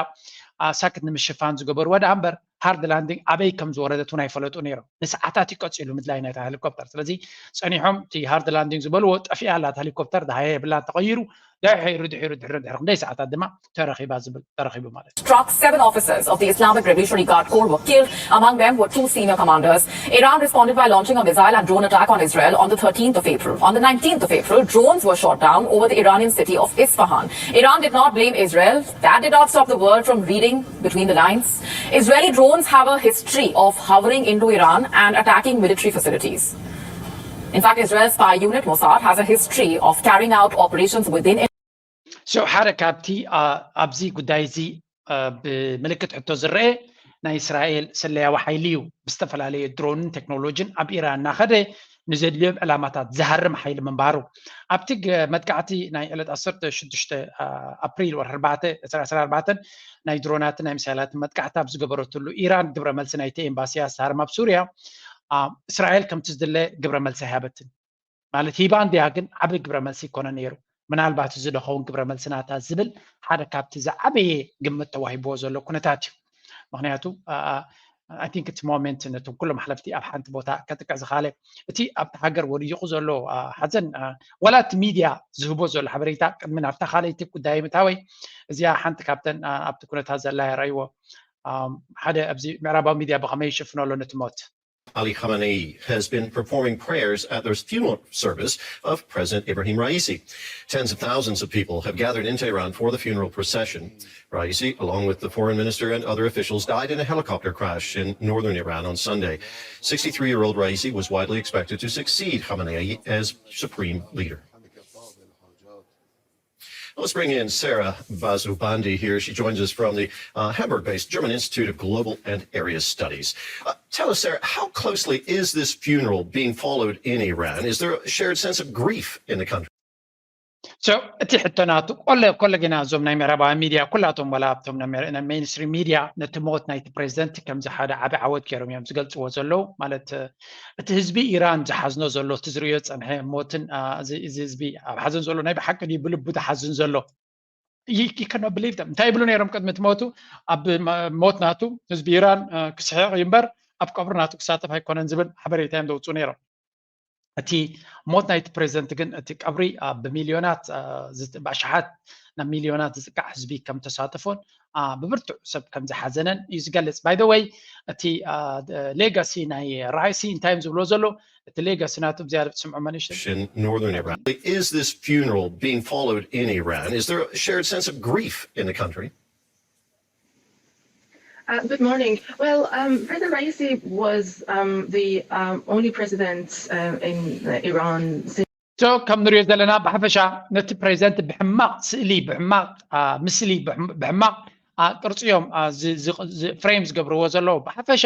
ሳክት ንምሽፋን ዝገበርዎ ደኣ እምበር ሃርድ ላንዲንግ ኣበይ ከም ዝወረደት እውን ኣይፈለጡ ነይሮም። ንሰዓታት እዩ ቀፂሉ ምድላይ ናይታ ሄሊኮፕተር። ስለዚ ፀኒሖም እቲ ሃርድ ላንዲንግ ዝበልዎ ጠፊኣ ኣላ ሄሊኮፕተር፣ ደሃየ የብላን፣ ተቐይሩ ድሕሩ ድሕሩ ድሕሩ ድሕሪ ክንደይ ሰዓታት ድማ ተረኺባ ዝብል ተረኺቡ ማለት እዩ። Struck. Seven officers of the Islamic Revolutionary Guard Corps were killed. Among them were two senior commanders. Iran responded by launching a missile and drone attack on Israel on the thirteenth of April. On the nineteenth of April, drones were shot down over the Iranian city of Isfahan. Iran did not blame Israel. That did not stop the world from reading between the lines. Israeli drones have a history of hovering into Iran and attacking military facilities. In fact, Israel's spy unit Mossad has a history of carrying out operations within So ሓደ ካብቲ ኣብዚ ጉዳይ እዚ ብምልክት ሕቶ ዝረአ ናይ እስራኤል ስለያዊ ሓይሊ እዩ። ብዝተፈላለየ ድሮንን ቴክኖሎጂን ኣብ ኢራን እናኸደ ንዘድልዮም ዕላማታት ዝሃርም ሓይሊ ምንባሩ። ኣብቲ መጥቃዕቲ ናይ ዕለት ዓሰርተ ሽዱሽተ ኣፕሪል ወርሒ ኣርባዕተ ዕስራ ዕስራ ኣርባዕተ ናይ ድሮናትን ናይ ሚሳይላትን መጥቃዕቲ ኣብ ዝገበረትሉ ኢራን ግብረ መልሲ ናይቲ ኤምባሲያ ዝሃርም ኣብ ሱርያ እስራኤል ከምቲ ዝድለ ግብረ መልሲ ኣይሃበትን። ማለት ሂባ እንድያ ግን ዓቢ ግብረ መልሲ ይኮነ ነይሩ። ምናልባት እዚ ደኸውን ግብረ መልሲ ናታ ዝብል ሓደ ካብቲ ዝዓበየ ግምት ተዋሂብዎ ዘሎ ኩነታት እዩ። ምክንያቱ I think እቲ ሞመንት ነቶም ኩሎም ሓለፍቲ ኣብ ሓንቲ ቦታ ከጥቅዕ ዝኻለ እቲ ኣብቲ ሃገር ወዲቑ ዘሎ ሓዘን ዋላ እቲ ሚድያ ዝህቦ ዘሎ ሓበሬታ ቅድሚ ናብታ ካልኣይቲ ጉዳይ ምታወይ እዚኣ ሓንቲ ካብተን ኣብቲ ኩነታት ዘላ የረእይዎ ሓደ ኣብዚ ምዕራባዊ ሚድያ ብኸመይ ይሽፍኖ ኣሎ ነቲ ሞት Ali Khamenei has been performing prayers at the funeral service of President Ibrahim Raisi. Tens of thousands of people have gathered in Tehran for the funeral procession. Raisi, along with the foreign minister and other officials, died in a helicopter crash in northern Iran on Sunday. Sixty-three-year-old Raisi was widely expected to succeed Khamenei as supreme leader. Let's bring in Sarah Bazubandi here. She joins us from the uh, Hamburg based German Institute of Global and Area Studies. Uh, tell us, Sarah, how closely is this funeral being followed in Iran? Is there a shared sense of grief in the country? So እቲ ሕቶ ናቱ ቆለ ኮለ ግና እዞም ናይ ምዕራባውያን ሚድያ ኩላቶም ዋላ ኣብቶም ናይ ሜንስትሪም ሚድያ ነቲ ሞት ናይቲ ፕሬዚደንት ከምዚ ሓደ ዓቢ ዓወት ገይሮም እዮም ዝገልፅዎ ዘለዉ። ማለት እቲ ህዝቢ ኢራን ዝሓዝኖ ዘሎ እቲ ዝርእዮ ዝፀንሐ ሞትን እዚ ህዝቢ ኣብ ሓዘን ዘሎ ናይ ብሓቂ ድዩ ብልቡ ዝሓዝን ዘሎ? You cannot believe them። እንታይ ይብሉ ነይሮም ቅድሚ እቲ ሞቱ? ኣብ ሞት ናቱ ህዝቢ ኢራን ክስሕቕ እዩ እምበር ኣብ ቀብሪ ናቱ ክሳተፍ ኣይኮነን ዝብል ሓበሬታ እዮም ዘውፅኡ ነይሮም። እቲ ሞት ናይቲ ፕሬዚደንት ግን እቲ ቀብሪ ብሚልዮናት ብኣሽሓት ናብ ሚልዮናት ዝፅቃዕ ህዝቢ ከም ተሳተፎን ብብርቱዕ ሰብ ከም ዝሓዘነን እዩ ዝገልፅ። By the way እቲ ሌጋሲ ናይ ራይሲ እንታይ እዮም ዝብልዎ ዘለዉ? እቲ ሌጋሲ ናቱ ብዝያዳ ትስምዑ መንእሽተይ In northern Iran. Is this funeral being followed in Iran? Is there a shared sense of grief in the country? Uh, good morning. Well, um, President Raisi was um, the um, only president uh, in uh, Iran since. So ከም ንሪኦ ዘለና ብሓፈሻ ነቲ ፕሬዚደንት ብሕማቕ ስእሊ ብሕማቕ ምስሊ ብሕማቕ ቅርፂ እዮም ፍሬም ዝገብርዎ ዘለዉ። ብሓፈሻ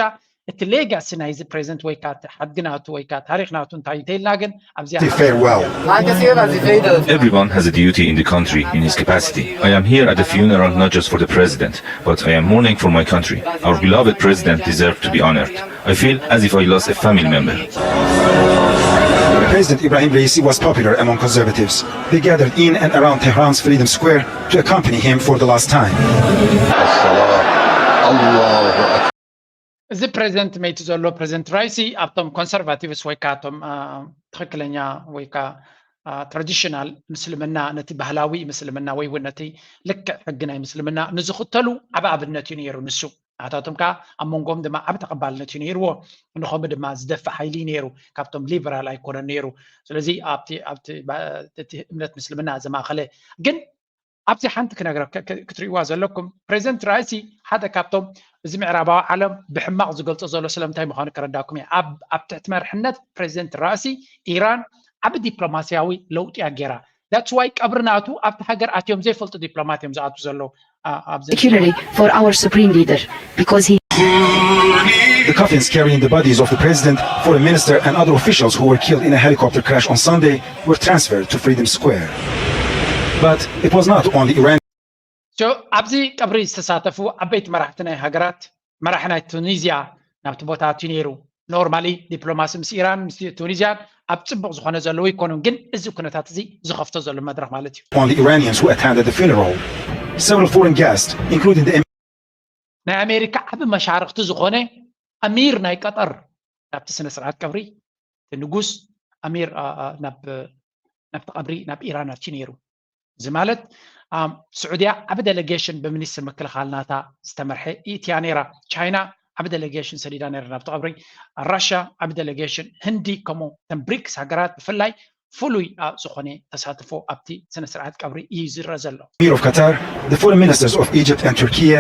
እቲ ሌጋሲ ናይዚ ፕሬዚደንት ወይ ከዓ ሓድጊ ናቱ ወይ ከዓ ታሪክ ናቱ እንታይ እንተኢልና ግን ኣብዚኣ Farewell. Like a silver the fatal. Everyone has a duty in the country in his capacity. I am here at the funeral not just for the president, but I am mourning for my country. Our beloved president deserves to be honored. I feel as if I lost a family member. President Ibrahim Raisi was popular among conservatives. They gathered in and around Tehran's Freedom Square to accompany him for the last time. እዚ ፕሬዚደንት መይቲ ዘሎ ፕሬዚደንት ራይሲ ኣብቶም ኮንሰርቫቲቭስ ወይ ከዓ እቶም ትክክለኛ ወይ ከዓ ትራዲሽናል ምስልምና ነቲ ባህላዊ ምስልምና ወይ እውን ነቲ ልክዕ ሕጊ ናይ ምስልምና ንዝኽተሉ ዓብ ኣብነት እዩ ነይሩ ንሱ። ናታቶም ከዓ ኣብ መንጎም ድማ ዓብ ተቐባልነት እዩ ነይርዎ። ንኸምኡ ድማ ዝደፍእ ሓይሊ እዩ ነይሩ። ካብቶም ሊበራል ኣይኮነን ነይሩ። ስለዚ ኣብቲ ኣብቲ እቲ እምነት ምስልምና ዘማእኸለ ግን ኣብዚ ሓንቲ ክነግረ ክትርእይዋ ዘለኩም ፕሬዚደንት ራእሲ ሓደ ካብቶም እዚ ምዕራባዊ ዓለም ብሕማቕ ዝገልፆ ዘሎ ስለምንታይ ምዃኑ ከረዳኩም እየ። ኣብ ትሕቲ መርሕነት ፕሬዚደንት ራእሲ ኢራን ዓቢ ዲፕሎማሲያዊ ለውጢ እያ ገይራ። That's why ቀብሪ ናቱ ኣብቲ ሃገር ኣትዮም ዘይፈልጡ ዲፕሎማት እዮም ዝኣትዉ ዘለዉ። Particularly for our supreme leader because he The coffins carrying the bodies of the president, foreign minister, and other officials who were killed in a helicopter crash on Sunday were transferred to Freedom Square. But it was not only Iran. So ኣብዚ ቀብሪ ዝተሳተፉ ዓበይቲ መራሕቲ ናይ ሃገራት፣ መራሒ ናይ ቱኒዝያ ናብቲ ቦታ ኣትዩ ነይሩ። ኖርማሊ ዲፕሎማሲ ምስ ኢራን ምስ ቱኒዝያን ኣብ ፅቡቕ ዝኾነ ዘለዉ ኣይኮኑን፣ ግን እዚ ኩነታት እዚ ዝኸፍቶ ዘሎ መድረኽ ማለት እዩ። Only Iranians who attended the funeral. Several foreign guests, including the ናይ ኣሜሪካ ዓቢ መሻርኽቲ ዝኾነ ኣሚር ናይ ቀጠር ናብቲ ስነ ስርዓት ቀብሪ፣ እቲ ንጉስ ኣሚር ናብቲ ቀብሪ ናብ ኢራን ኣትዩ ነይሩ። እዚ ማለት ስዑድያ ዓቢ ዴሌጌሽን ብሚኒስትር ምክልኻል ናታ ዝተመርሐ እትያ ነይራ። ቻይና ዓቢ ዴሌጌሽን ሰዲዳ ነይራ ናብቲ ቀብሪ። ራሽያ ዓቢ ዴሌጌሽን፣ ህንዲ ከምኡ። ተን ብሪክስ ሃገራት ብፍላይ ፍሉይ ዝኾነ ተሳትፎ ኣብቲ ስነ ስርዓት ቀብሪ እዩ ዝረአ ዘሎ። Emir of Qatar, the foreign ministers of Egypt and Turkey,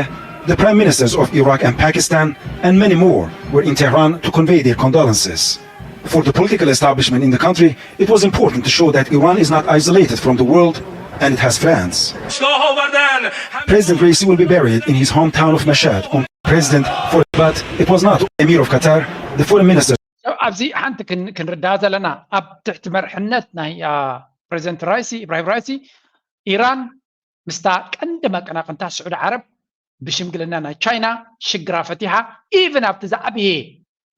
the prime ministers of Iraq and Pakistan, and many more were in Tehran to convey their condolences. For the political establishment in the country, it was important to show that Iran is not isolated from the world and it has friends. President Raisi will be buried in his hometown of Mashhad on President for, but it was not Emir of Qatar, the foreign minister. ኣብዚ ሓንቲ ክንርዳእ ዘለና ኣብ ትሕቲ መርሕነት ናይ ፕሬዚደንት ራይሲ፣ ኢብራሂም ራይሲ፣ ኢራን ምስታ ቀንዲ መቀናቅንታ ስዑዲ ዓረብ ብሽምግልና ናይ ቻይና ሽግራ ፈቲሓ፣ ኢቭን ኣብቲ ዝዓበየ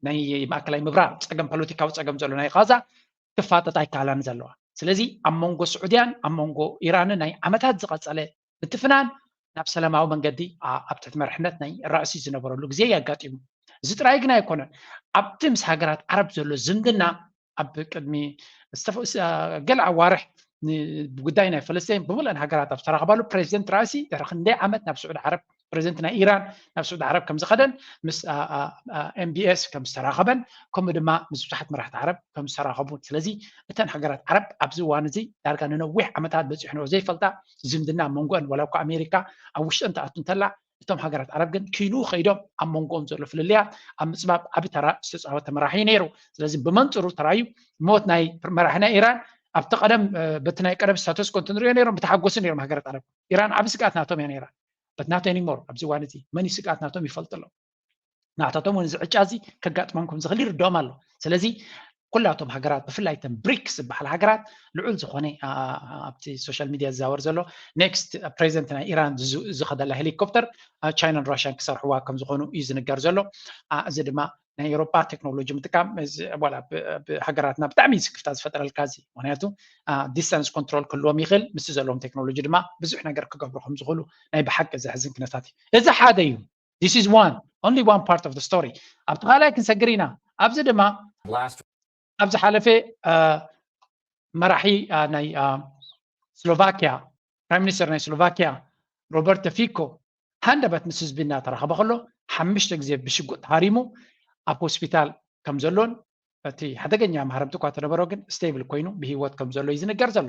ናይ ማእከላይ ምብራቅ ፀገም፣ ፖለቲካዊ ፀገም ዘሎ ናይ ቃዛ ክፋጠጥ ኣይከኣላን ዘለዋ። ስለዚ ኣብ መንጎ ስዑድያን ኣብ መንጎ ኢራንን ናይ ዓመታት ዝቐጸለ ምትፍናን ናብ ሰላማዊ መንገዲ ኣብ ትሕቲ መርሕነት ናይ ራእሲ ዝነበረሉ ግዜ የጋጢሙ። እዚ ጥራይ ግን ኣይኮነን። ኣብቲ ምስ ሃገራት ዓረብ ዘሎ ዝምድና ኣብ ቅድሚ ገለ ኣዋርሕ ብጉዳይ ናይ ፈለስቲን ብምልአን ሃገራት ኣብ ዝተራኸባሉ ፕሬዚደንት ራእሲ ድሕሪ ክንደይ ዓመት ናብ ስዑድ ዓረብ ፕሬዚደንት ናይ ኢራን ናብ ስዑድ ዓረብ ከም ዝኸደን ምስ ኤምቢኤስ ከም ዝተራኸበን ከምኡ ድማ ምስ ብዙሓት መራሕቲ ዓረብ ከም ዝተራኸቡን። ስለዚ እተን ሃገራት ዓረብ ኣብዚ እዋን እዚ ዳርጋ ንነዊሕ ዓመታት በፂሕንኦ ዘይፈልጣ ዝምድና ኣብ መንጎአን፣ ዋላ እኳ ኣሜሪካ ኣብ ውሽጠን ትኣቱ እንተላ፣ እቶም ሃገራት ዓረብ ግን ክይኑ ከይዶም ኣብ መንጎኦም ዘሎ ፍልልያት ኣብ ምፅባብ ዓቢ ተራ ዝተፃወተ መራሒ ነይሩ። ስለዚ ብመንፅሩ ተራዩ ሞት ናይ መራሒ ናይ ኢራን ኣብቲ ቀደም በቲ ናይ ቀደም ስታተስኮ እንትንሪኦ ነይሮም ብተሓጎሱ ነይሮም ሃገራት ዓረብ። ኢራን ዓቢ ስግኣት ናቶም እያ ነይራ። But not anymore። ኣብዚ እዋን እዚ መን እዩ ስግኣት ናቶም ይፈልጡ ኣለዉ። ናታቶም እውን እዚ ዕጫ እዚ ከጋጥሞም ከም ዝኽእል ይርድኦም ኣሎ። ስለዚ ኩላቶም ሃገራት ብፍላይ ተን ብሪክስ ዝበሃል ሃገራት ልዑል ዝኾነ ኣብቲ ሶሻል ሚድያ ዝዛወር ዘሎ ኔክስት ፕሬዚደንት ናይ ኢራን ዝኸደላ ሄሊኮፕተር ቻይናን ራሽያን ክሰርሕዋ ከም ዝኾኑ እዩ ዝንገር ዘሎ። እዚ ድማ ናይ ኤሮፓ ቴክኖሎጂ ምጥቃም ሃገራትና ብጣዕሚ ስክፍታ ዝፈጠረልካ እዚ። ምክንያቱ ዲስታንስ ኮንትሮል ክህልዎም ይኽእል፣ ምስ ዘለዎም ቴክኖሎጂ ድማ ብዙሕ ነገር ክገብሩ ከም ዝኽእሉ ናይ ብሓቂ ዘሕዝን ክነታት እዩ። እዚ ሓደ እዩ። This is one, only one part of the story. ኣብቲ ካልኣይ ክንሰግር ኢና። ኣብዚ ድማ ኣብ ዝሓለፈ መራሒ ናይ ስሎቫኪያ፣ ፕራይም ሚኒስተር ናይ ስሎቫኪያ ሮበርት ፊኮ ሃንደበት ምስ ህዝቢ እናተራኸበ ከሎ ሓሙሽተ ግዜ ብሽጉጥ ተሃሪሙ ኣብ ሆስፒታል ከም ዘሎን እቲ ሓደገኛ ማህረምቲ እኳ ተነበሮ ግን ስቴብል ኮይኑ ብህይወት ከም ዘሎ እዩ ዝንገር ዘሎ።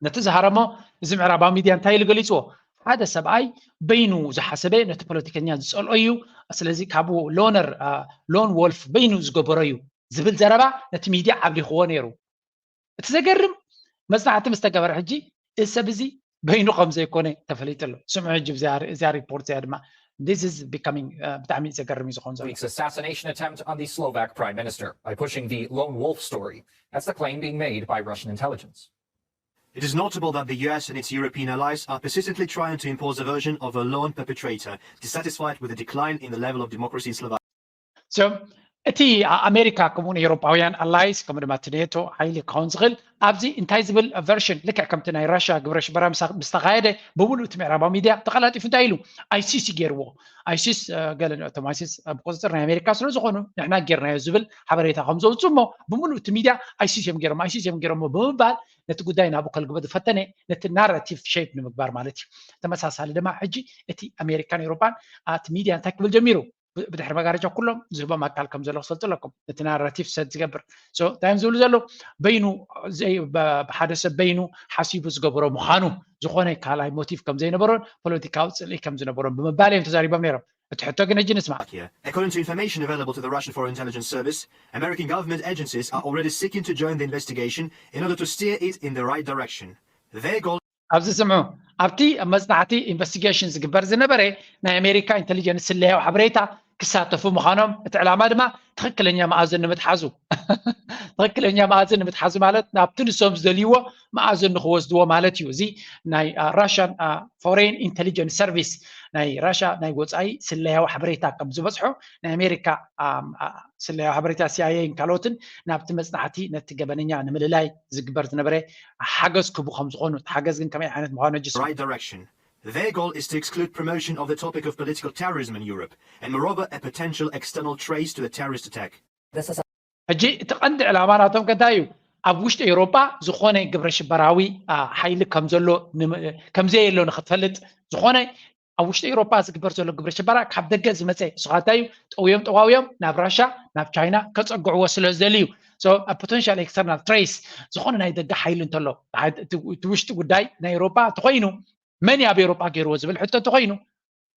ነቲ ዝሃረሞ እዚ ምዕራባዊ ሚድያ እንታይ ኢሉ ገሊፅዎ? ሓደ ሰብኣይ በይኑ ዝሓሰበ ነቲ ፖለቲከኛ ዝፀልኦ እዩ። ስለዚ ካብኡ ሎነር ሎን ወልፍ በይኑ ዝገበሮ እዩ ዝብል ዘረባ ነቲ ሚድያ ዓብሊኽዎ ነይሩ። እቲ ዘገርም መፅናዕቲ ምስ ተገበረ ሕጂ እዚ ሰብ እዚ በይኑ ከም ዘይኮነ ተፈሊጡ ኣሎ። ስምዑ ሕጂ እዚኣ ሪፖርት እዚኣ ድማ this is becoming ብጣዕሚ ዘገርም እዩ ዝኸውን ዘሎ። Week's assassination attempt on the Slovak prime minister by pushing the lone wolf story. That's the claim being made by Russian intelligence. It is notable that the U S and its European allies are persistently trying to impose a version of a lone perpetrator, dissatisfied with the decline in the level of democracy in Slovakia. So እቲ ኣሜሪካ ከምኡ ንኤውሮጳውያን ኣላይስ ከምኡ ድማ እቲ ኔቶ ሓይሊ ክኸውን ዝኽእል ኣብዚ እንታይ ዝብል ቨርሽን ልክዕ ከምቲ ናይ ራሽያ ግብረ ሽበራ ምስ ተኻየደ ብምሉእ እቲ ምዕራባዊ ሚድያ ተቐላጢፉ እንታይ ኢሉ? ኣይሲስ ገይርዎ። ኣይሲስ ገለ እቶም ኣይሲስ ብቁፅፅር ናይ ኣሜሪካ ስለ ዝኾኑ ንሕና ጌርናዮ ዝብል ሓበሬታ ከም ዘውፅእ እሞ ብምሉእ እቲ ሚድያ ኣይሲስ እዮም ገይሮም ኣይሲስ እዮም ገይሮሞ ብምባል ነቲ ጉዳይ ናብኡ ከልግቦ ዝፈተነ ነቲ ናራቲቭ ሼፕ ንምግባር ማለት እዩ። ተመሳሳሊ ድማ ሕጂ እቲ ኣሜሪካን ኤውሮጳን እቲ ሚድያ እንታይ ክብል ጀሚሩ? ብድሕሪ መጋረጃ ኩሎም ዝህቦም ኣካል ከም ዘሎ ክፈልጡ ኣለኩም። ነቲ ናራቲቭ ሰት ዝገብር እንታይ እዮም ዝብሉ ዘለዉ? በይኑ ብሓደ ሰብ በይኑ ሓሲቡ ዝገበሮ ምዃኑ ዝኾነ ካልኣይ ሞቲቭ ከም ዘይነበሮን ፖለቲካዊ ፅልኢ ከም ዝነበሮን ብምባል እዮም ተዛሪቦም ነይሮም። እቲ ሕቶ ግን ሕጂ ንስማዕ። According to information available to the Russian Foreign Intelligence Service, American government agencies are already seeking to join the investigation in order to steer it in the right direction. Their goal ኣብዚ ስምዑ፣ ኣብቲ ኣብ መጽናዕቲ ኢንቨስቲጌሽን ዝግበር ዝነበረ ናይ ኣሜሪካ ኢንቴሊጀንስ ስለያዊ ሓበሬታ ክሳተፉ ምዃኖም፣ እቲ ዕላማ ድማ ትኽክለኛ መኣዝን ንምትሓዙ ትኽክለኛ መኣዝን ንምትሓዙ ማለት ናብቲ ንሶም ዝደልይዎ መኣዝን ንክወስድዎ ማለት እዩ። እዚ ናይ ራሽያን ፎሬን ኢንቴሊጀንስ ሰርቪስ ናይ ራሽያ ናይ ወፃኢ ስለያዊ ሓበሬታ ከም ዝበፅሖ ናይ ኣሜሪካ ስለያዊ ሓበሬታ ሲኣይኤን ካልኦትን ናብቲ መፅናዕቲ ነቲ ገበነኛ ንምልላይ ዝግበር ዝነበረ ሓገዝ ክቡ ከም ዝኾኑ፣ እቲ ሓገዝ ግን ከመይ ዓይነት ምዃኑ ሕጂ ስሙ። Right direction. Their goal is to exclude promotion of the topic of political terrorism in Europe, and moreover, a potential external trace to a terrorist attack. ሕጂ እቲ ቀንዲ ዕላማ ናቶም ከ እንታይ እዩ? ኣብ ውሽጢ ኤውሮጳ ዝኾነ ግብረ ሽበራዊ ሓይሊ ከም ዘሎ ከም ዘየሎ ንክትፈልጥ፣ ዝኾነ ኣብ ውሽጢ ኤውሮጳ ዝግበር ዘሎ ግብረ ሽበራ ካብ ደገ ዝመፀ፣ ንስኻ እንታይ እዩ? ጠውዮም ጠዋውዮም ናብ ራሻ ናብ ቻይና ከፀግዕዎ ስለ ዝደልዩ፣ ፖቴንሻል ኤክስተርናል ትሬስ ዝኾነ ናይ ደገ ሓይሊ እንተሎ፣ እቲ ውሽጢ ጉዳይ ናይ ኤውሮጳ እንተኮይኑ፣ መን ኣብ ኤውሮጳ ገይርዎ ዝብል ሕቶ እንተኮይኑ፣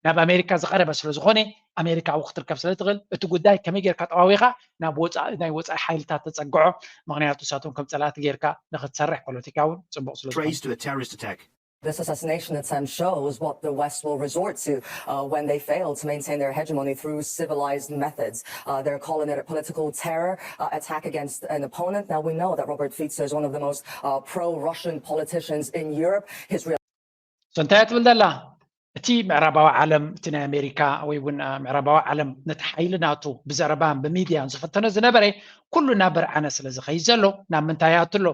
ናብ ኣሜሪካ ዝቐረበ ስለ ዝኾነ፣ ኣሜሪካ ኣብኡ ክትርከብ ስለ ትኽእል፣ እቲ ጉዳይ ከመይ ጌርካ ጠዋዊኻ ናብ ናይ ወፃኢ ሓይልታት ተፀግዖ። ምክንያቱ ንሳቶም ከም ፀላእቲ ጌርካ ንክትሰርሕ ፖለቲካ እውን ፅቡቅ ስለ ዝኾነ። Trace to a terrorist attack. This assassination attempt shows what the West will resort to uh, when they fail to maintain their hegemony through civilized methods. Uh, they're calling it a political terror uh, attack against an opponent. Now, we know that Robert Fico is one of the most uh, pro Russian politicians in Europe. His real So እንታይ ትብል ዘላ? እቲ ምዕራባዊ ዓለም፣ እቲ ናይ ኣሜሪካ ወይ እውን ምዕራባዊ ዓለም ነቲ ሓይሊ ናቱ ብዘረባን ብሚድያን ዝፈተኖ ዝነበረ ኩሉ እናበርዓነ ስለ ዝኸይድ ዘሎ ናብ ምንታይ ይኣቱ ኣሎ?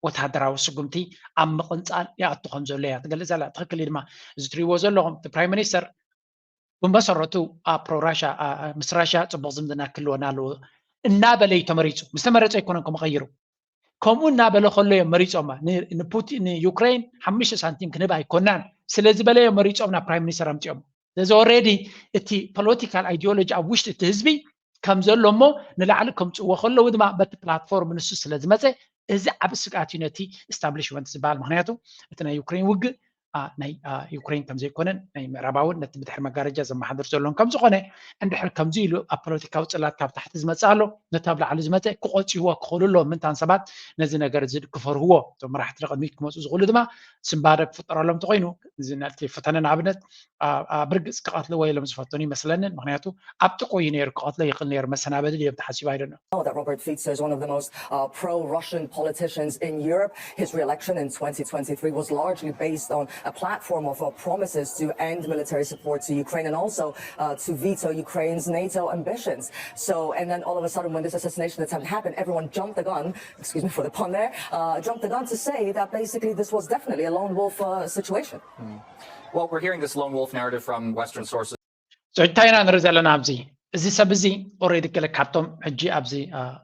ወታደራዊ ስጉምቲ ኣብ ምቕንፃል ይኣቱ ከም ዘሎ እያ ትገልፅ ዘላ። ትኽክል እዩ ድማ እዚ ትሪእዎ ዘለኹም። እቲ ፕራይም ሚኒስተር ብመሰረቱ ኣብ ፕሮ ራሻ ምስ ራሻ ፅቡቕ ዝምድና ክህልወና ኣለዎ እናበለ እዩ ተመሪፁ። ምስ ተመረፀ ኣይኮነን ከምኡ ቀይሩ። ከምኡ እናበለ ከሎ እዮም መሪፆማ። ንዩክሬን ሓሙሽተ ሳንቲም ክንህብ ኣይኮናን ስለ ዝበለ እዮም መሪፆም ናብ ፕራይም ሚኒስተር ኣምፂኦም። ስለዚ ኦልሬዲ እቲ ፖለቲካል ኣይዲዮሎጂ ኣብ ውሽጢ እቲ ህዝቢ ከም ዘሎ እሞ ንላዕሊ ከምፅዎ ከለዉ ድማ በቲ ፕላትፎርም ንሱ ስለ ዝመፀ እዚ ዓብ ስግኣት እዩ ነቲ ኢስታብሊሽመንት ዝበሃል። ምክንያቱ እቲ ናይ ዩክሬን ውግእ ናይ ዩክሬን ከም ዘይኮነን ናይ ምዕራባውን ነቲ ብድሕሪ መጋረጃ ዘመሓድር ዘሎን ከም ዝኾነ፣ እንድሕር ከምዚ ኢሉ ኣብ ፖለቲካዊ ፅላት ካብ ታሕቲ ዝመፅእ ኣሎ፣ ነቲ ኣብ ላዕሊ ዝመፀ ክቆፅይዎ ክኽእሉ ኣለዎም። ምንታን ሰባት ነዚ ነገር እዚ ክፈርህዎ፣ እቶም መራሕቲ ንቕድሚት ክመፁ ዝኽእሉ ድማ ስንባደ ክፍጠረሎም እንተኮይኑ፣ እዚ ነቲ ፈተነ ንኣብነት ኣብ ርግፅ ክቐትልዎ ኢሎም ዝፈተኑ ይመስለንን። ምክንያቱ ኣብ ጥቕኡ እዩ ነይሩ፣ ክቐትሎ ይኽእል ነይሩ፣ መሰናበዲ ድዮም ተሓሲቡ ኣይደኖ። Know that Robert Fico is one of the most uh, pro-Russian politicians in Europe. His re-election in twenty twenty-three was largely based on a platform of uh, promises to end military support to Ukraine and also uh, to veto Ukraine's NATO ambitions. So, and then all of a sudden, when this assassination attempt happened, everyone jumped the gun, excuse me for the pun there, uh, jumped the gun to say that basically this was definitely a lone wolf uh, situation. Well, we're hearing this lone wolf narrative from Western sources. So እንታይ ኢና ንርኢ ዘለና ኣብዚ? እዚ ሰብ እዚ ኦልሬዲ ገለ ካብቶም ሕጂ ኣብዚ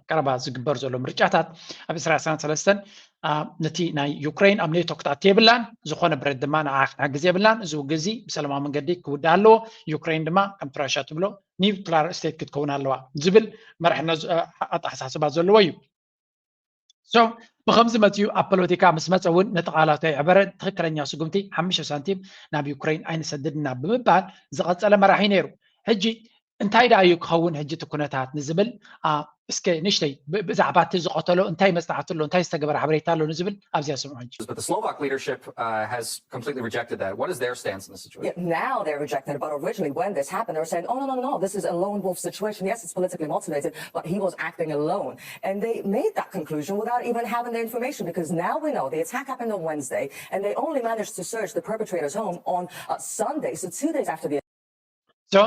ቀረባ ዝግበር ዘሎ ምርጫታት ኣብ ዕስራ ዕስራን ሰለስተን ነቲ ናይ ዩክሬን ኣብ ኔቶ ክትኣቱ የብላን፣ ዝኾነ ብረት ድማ ንዓ ክትሕግዝ የብላን፣ እዚ ውግእ እዚ ብሰላማዊ መንገዲ ክውዳእ ኣለዎ፣ ዩክሬን ድማ ከምቲ ራሻ ትብሎ ኒውክላር ስቴት ክትከውን ኣለዋ ዝብል መርሕነት ኣተሓሳስባ ዘለዎ እዩ። So ብከምዚ መፅኡ ኣብ ፖለቲካ ምስ መፀ እውን ነቲ ቃላቱ ኣይዕበረን። ትኽክለኛ ስጉምቲ ሓሙሽተ ሳንቲም ናብ ዩክሬን ኣይንሰድድና ብምባል ዝቐፀለ መራሒ ነይሩ። ሕጂ እንታይ ደኣ እዩ ክኸውን ሕጂ እቲ ኩነታት ንዝብል እስከ ንእሽተይ ብዛዕባ እቲ ዝቐተሎ እንታይ መፅናዕቲ ኣሎ፣ እንታይ ዝተገበረ ሓበሬታ ኣሎ ንዝብል ኣብዚኣ ስምዑ ሕጂ። But the Slovak leadership uh, has completely rejected that. What is their stance in the situation? Yeah, now they're rejecting it, but originally when this happened, they were saying, oh, no, no, no, no, this is a lone wolf situation. Yes, it's politically motivated, but he was acting alone. And they made that conclusion without even having the information, because now we know the attack happened on Wednesday, and they only managed to search the perpetrator's home on uh, Sunday, so two days after the So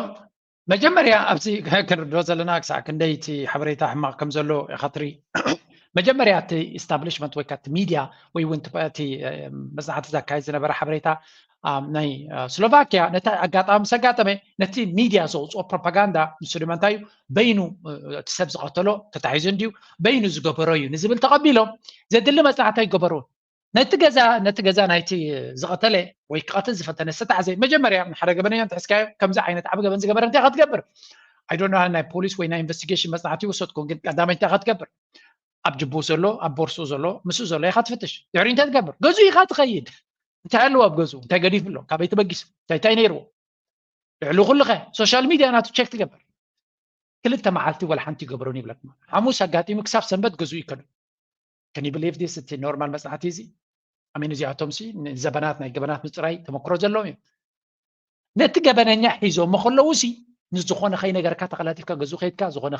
መጀመርያ ኣብዚ ክንርድኦ ዘለና ክሳዕ ክንደይ እቲ ሓበሬታ ሕማቕ ከም ዘሎ ኢኻ ትርኢ። መጀመርያ እቲ ኢስታብሊሽመንት ወይ ከዓ እቲ ሚድያ ወይ እውን እቲ መፅናዕቲ ዘካየድ ዝነበረ ሓበሬታ ናይ ስሎቫኪያ ነቲ ኣጋጣሚ ምስ ኣጋጠመ ነቲ ሚድያ ዘውፅኦ ፕሮፓጋንዳ ንሱ ድማ እንታይ እዩ በይኑ እቲ ሰብ ዝቐተሎ ተታሒዙ እንድዩ በይኑ ዝገበሮ እዩ ንዝብል ተቐቢሎም ዘድሊ መፅናዕቲ ኣይገበሩን። ነቲ ገዛ ነቲ ገዛ ናይቲ ዝቐተለ ወይ ክቐትል ዝፈተነ ዝተታሕዘ መጀመርያ ንሓደ ገበነኛ እንተሒዝካዮ ከምዚ ዓይነት ዓብ ገበን ዝገበረ እንታይ ኢኻ ትገብር? I don't know ናይ ፖሊስ ወይ ናይ ኢንቨስቲጌሽን መፅናዕቲ ይወሰድኩም ግን ቀዳማይ እንታይ ኢኻ ትገብር? ኣብ ጅቡ ዘሎ ኣብ ቦርስኡ ዘሎ ምስኡ ዘሎ ኢኻ ትፍትሽ። ድሕሪ እንታይ ትገብር? ገዝኡ ኢኻ ትኸይድ። እንታይ ኣለዎ ኣብ ገዝኡ? እንታይ ገዲፉ ኣሎ? ካበይ ተበጊሱ? እንታይ እንታይ ነይርዎ? ልዕሊ ኩሉ ኸ ሶሻል ሚድያ ናቱ ቸክ ትገብር። ክልተ መዓልቲ ወላ ሓንቲ ይገብሮን ይብለኩም። ሓሙስ ኣጋጢሙ ክሳብ ሰንበት ገዝኡ ይከዱ። Can you believe this? እቲ ኖርማል መፅናዕቲ እዚ ኣሜን እዚኣቶም ሲ ንዘበናት ናይ ገበናት ምፅራይ ተመክሮ ዘለዎም እዮም። ነቲ ገበነኛ ሒዞሞ ከለዉ ሲ ንዝኾነ ከይነገርካ ተቀላጢፍካ ገዝኡ ከይድካ ዝኾነ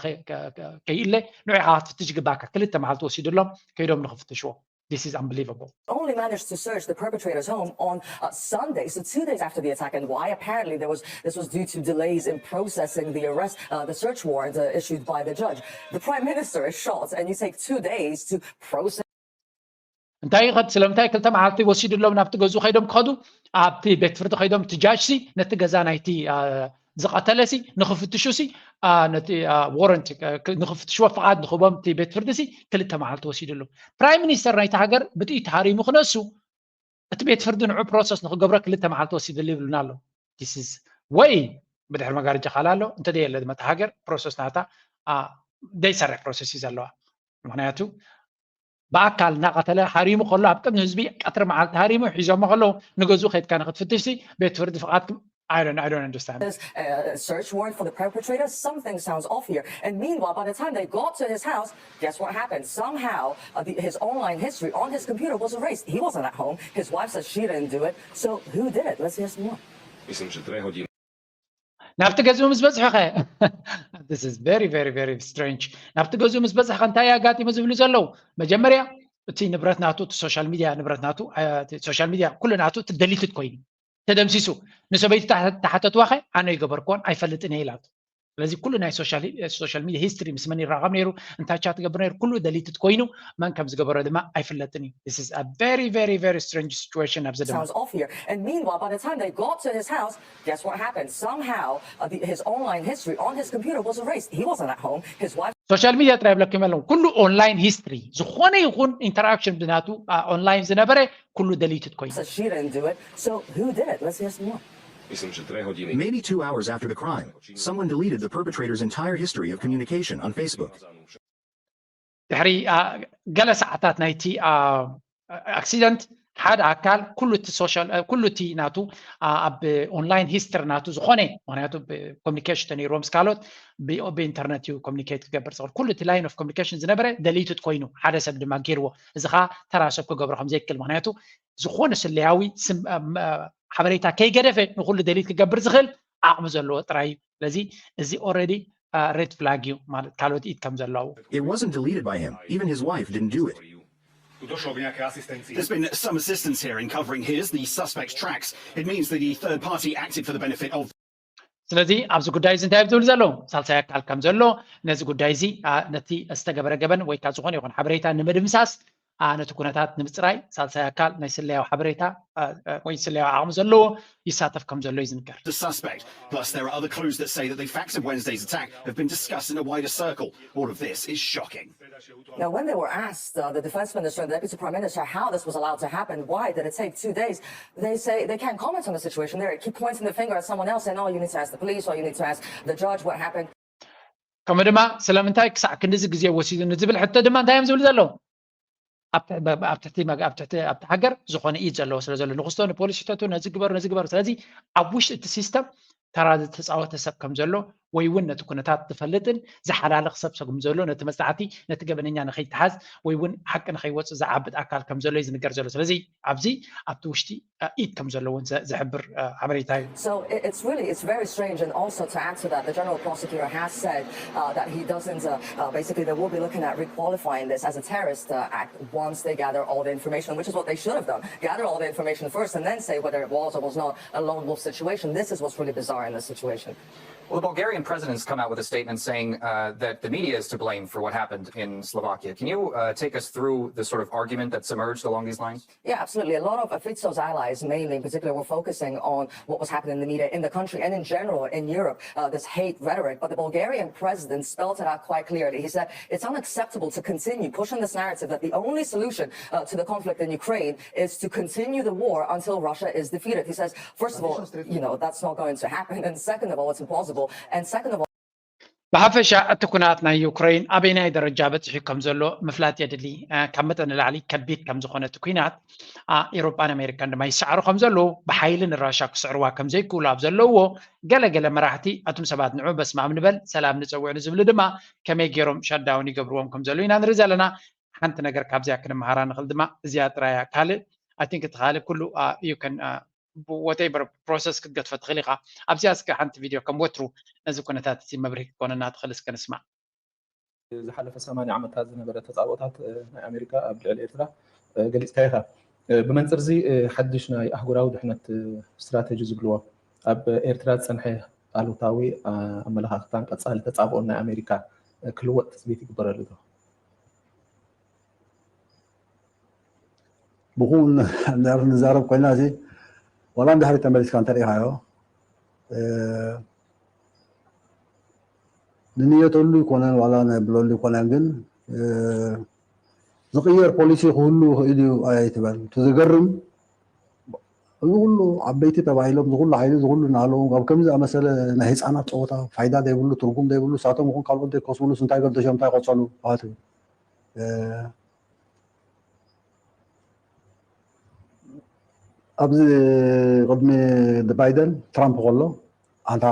ከይእለ ንዑ ኢኻ ክትፍትሽ ይግባካ። ክልተ መዓልቲ ወሲድሎም ከይዶም ንክፍትሽዎ። This is unbelievable. Only managed to search the perpetrator's home on uh, Sunday, so two days after the attack. And why? Apparently, there was this was due to delays in processing the arrest, uh, the search warrant uh, issued by the judge. The prime minister is shot, and you take two days to process. እንታይ ይኸድ ስለምንታይ ክልተ መዓልቲ ወሲድሎም ናብቲ ገዝኡ ከይዶም ክኸዱ ኣብቲ ቤት ፍርዲ ከይዶም እቲ ጃጅ ሲ ነቲ ገዛ ናይቲ ዝቐተለ ሲ ንክፍትሹ ሲ ነቲ ወረንት ንክፍትሽዎ ፍቓድ ንክቦም እቲ ቤት ፍርዲ ሲ ክልተ መዓልቲ ወሲድሉ። ፕራይም ሚኒስተር ናይቲ ሃገር ብጥይት ተሃሪሙ ክነሱ እቲ ቤት ፍርዲ ንዑ ፕሮሰስ ንክገብሮ ክልተ መዓልቲ ወሲድሉ ይብሉና ኣለዉ። ስ ወይ ብድሕሪ መጋረጃ ካል ኣሎ እንተ የለ ድማ ሃገር ፕሮሰስ ናታ ደይሰርሕ ፕሮሰስ እዩ ዘለዋ። ምክንያቱ ብኣካል እናቐተለ ሃሪሙ ከሎ ኣብ ቅድሚ ህዝቢ ቀትሪ መዓልቲ ሃሪሙ ሒዞሞ ከለዉ ንገዝኡ ከይድካ ንክትፍትሽ ሲ ቤት ፍርዲ ፍቓድ I don't, I don't understand. This uh, search warrant for the perpetrator, something sounds off here. And meanwhile, by the time they got to his house, guess what happened? Somehow, uh, the, his online history on his computer was erased. He wasn't at home. His wife says she didn't do it. So who did it? Let's hear some more. Mislim, że troje godziny. ናብቲ ገዝኡ ምስ በዝሑ ኸ this is very very very strange ናብቲ ገዝኡ ምስ በዝሑ እንታይ ኣጋጢሙ ዝብሉ ዘለዉ መጀመርያ እቲ ንብረት ናቱ እቲ ሶሻል ሚድያ ንብረት ናቱ ሶሻል ሚድያ ኩሉ ናቱ እቲ ደሊትድ ኮይኑ ተደምሲሱ ንሰበይቲ ተሓተትዋ ኸ ኣነ ይገበርክዎን ኣይፈልጥን እየ ኢላቱ ስለዚ ኩሉ ናይ ሶሻል ሚድያ ሂስትሪ ምስ መን ይራኸብ ነይሩ እንታይ ቻት ገብር ነይሩ ኩሉ ደሊትድ ኮይኑ መን ከም ዝገበሮ ድማ ኣይፍለጥን እዩ this is a very very very strange situation ኣብዚ ድማ Sounds off here. And meanwhile, by the time they got to his house, guess what happened? Somehow, uh, the, his online history on his computer was erased. He wasn't at home. His wife ሶሻል ሚድያ ጥራይ ብለኩም ኣለዉ ኩሉ ኦንላይን ሂስትሪ ዝኾነ ይኹን ኢንተራክሽን ብናቱ ኦንላይን ዝነበረ ኩሉ ደሊትድ ኮይኑ says she didn't do it. So who did it? Let's hear some more. Mislim, że troje godziny. Maybe two hours after the crime, someone deleted the perpetrator's entire history of communication on Facebook. ድሕሪ ገለ ሰዓታት ናይቲ ኣክሲደንት ሓደ ኣካል ኩሉ እቲ ሶሻል ኩሉ እቲ ናቱ ኣብ ኦንላይን ሂስትሪ ናቱ ዝኾነ ምክንያቱ ኮሚኒኬሽን ተነይርዎም ምስ ካልኦት ብኢንተርነት እዩ ኮሚኒኬት ክገብር ዝኽእል ኩሉ እቲ ላይን ኦፍ ኮሚኒኬሽን ዝነበረ ደሊትድ ኮይኑ ሓደ ሰብ ድማ ገይርዎ እዚ ከዓ ተራ ሰብ ክገብሮ ከም ዘይክእል ምክንያቱ ዝኾነ ስለያዊ ሓበሬታ ከይገደፈ ንኩሉ ደሊት ክገብር ዝኽእል ዓቕሚ ዘለዎ ጥራይ እዩ ስለዚ እዚ ኦረዲ ሬድ ፍላግ እዩ ማለት ካልኦት ኢድ ከም ዘለዉ It wasn't deleted by him. Even his wife didn't do it. There's been some assistance here in covering his, the suspect's tracks. It means that the third party acted for the benefit of ስለዚ ኣብዚ ጉዳይ እዚ እንታይ ዝብል ዘለዉ ሳልሳይ ኣካል ከም ዘሎ ነዚ ጉዳይ እዚ ነቲ ዝተገበረ ገበን ወይ ካ ዝኾነ ይኹን ሓበሬታ ንምድምሳስ ነቲ ኩነታት ንምፅራይ ሳልሳይ ኣካል ናይ ስለያዊ ሓበሬታ ወይ ስለያዊ ዓቕሚ ዘለዎ ይሳተፍ ከም ዘሎ እዩ ዝንገር the suspect. Plus, there are other clues that say that the facts of Wednesday's attack have been discussed in a wider circle. All of this is shocking. Now, when they were asked, uh, the defense minister and the deputy prime minister, how this was allowed to happen, why did it take two days? They say they can't comment on the situation. They keep pointing the finger at someone else saying, oh, you need to ask the police or you need to ask the judge what happened. ከምኡ ድማ ስለምንታይ ክሳዕ ክንዲዚ ግዜ ወሲዱ ንዝብል ሕቶ ድማ እንታይ እዮም ዝብሉ ዘለዉ ኣብ ትሕቲ ኣብቲ ሃገር ዝኾነ ኢድ ዘለዎ ስለ ዘሎ ንክስቶ ንፖሊስ ሕተቱ ነዚ ግበሩ ነዚ ግበሩ ስለዚ ኣብ ውሽጢ እቲ ሲስተም ተራ ዝተፃወተ ሰብ ከም ዘሎ ወይ እውን ነቲ ኩነታት ዝፈልጥን ዝሓላልኽ ሰብ ሰብ ከም ዘሎ ነቲ መፅናዕቲ ነቲ ገበነኛ ንኸይተሓዝ ወይ እውን ሓቂ ንኸይወፅእ ዝዓብጥ ኣካል ከም ዘሎ እዩ ዝንገር ዘሎ ስለዚ ኣብዚ ኣብቲ ውሽጢ ኢድ ከም ዘለውን ዝሕብር ሓበሬታ እዩ So it's really, it's very strange. And also to add to that, the general prosecutor has said uh, that he doesn't, uh, uh, basically, they will be looking at requalifying this as a terrorist uh, act once they gather all the information, which is what they should have done. Gather all the information first and then say whether it was or was not a lone wolf situation. This is what's really bizarre in this situation. Well, the Bulgarian president's come out with a statement saying uh, that the media is to blame for what happened in Slovakia. Can you uh, take us through the sort of argument that's emerged along these lines? Yeah, absolutely. A lot of Fico's allies, mainly in particular, were focusing on what was happening in the media in the country and in general in Europe, uh, this hate rhetoric. But the Bulgarian president spelled it out quite clearly. He said it's unacceptable to continue pushing this narrative that the only solution uh, to the conflict in Ukraine is to continue the war until Russia is defeated. He says, first of all, you know, that's not going to happen. And second of all, it's impossible. And second of all, ብሓፈሻ እቲ ኩናት ናይ ዩክሬን ኣበይናይ ደረጃ በፂሑ ከም ዘሎ ምፍላጥ የድሊ ካብ መጠን ንላዕሊ ከቢድ ከም ዝኾነ እቲ ኩናት ኤሮጳን ኣሜሪካን ድማ ይሰዕሩ ከም ዘለዉ ብሓይሊ ንራሻ ክስዕርዋ ከም ዘይክእሉ ኣብ ዘለውዎ ገለ ገለ መራሕቲ ኣቱም ሰባት ንዑ በስማም ንበል ሰላም ንፀውዕ ንዝብሉ ድማ ከመይ ገይሮም ሸዳውን ይገብርዎም ከም ዘለዉ ኢና ንርኢ ዘለና ሓንቲ ነገር ካብዚኣ ክንመሃራ ንኽእል ድማ እዚኣ ጥራያ ካልእ I think እቲ ካልእ ኩሉ you can whatever process ክትገድፎ ትኽእል ኢኻ። ኣብዚኣ እስከ ሓንቲ ቪድዮ ከም ወትሩ ነዚ ኩነታት እዚ መብርሂ ክትኮነና ትኽእል እስከ ንስማዕ። ዝሓለፈ ሰማንያ ዓመታት ዝነበረ ተጻብኦታት ናይ ኣሜሪካ ኣብ ልዕሊ ኤርትራ ገሊጽካ ኢኻ። ብመንጽር እዚ ሓድሽ ናይ ኣህጉራዊ ድሕነት ስትራተጂ ዝብልዎ ኣብ ኤርትራ ዝጸንሐ ኣሉታዊ ኣመለኻኽታን ቀጻሊ ተጻብኦን ናይ ኣሜሪካ ክልወጥ ትጽቢት ይግበረሉ ዶ? ብኹኡ እንድሕር ንዛረብ ኮይና እዚ ዋላ እንድሕሪ ተመሊስካ እንተሪኢኻዮ ንንየተሉ ይኮነን ዋላ ነብለሉ ይኮነን ግን ዝቅየር ፖሊሲ ክህሉ ይኽእል እዩ ኣይትበል። እቲ ዝገርም እዚ ኩሉ ዓበይቲ ተባሂሎም እዚ ኩሉ ሓይሊ እዚ ኩሉ እናሃለዎም ኣብ ከምዚ ዝኣመሰለ ናይ ህፃናት ፀወታ ፋይዳ ዘይብሉ ትርጉም ዘይብሉ ሳቶም ይኹን ካልኦት ዘይከስብሉስ እንታይ ገደሾም እንታይ ቆፀሉ ኣዋት ኣብዚ ቅድሚ ባይደን ትራምፕ ከሎ ኣንታ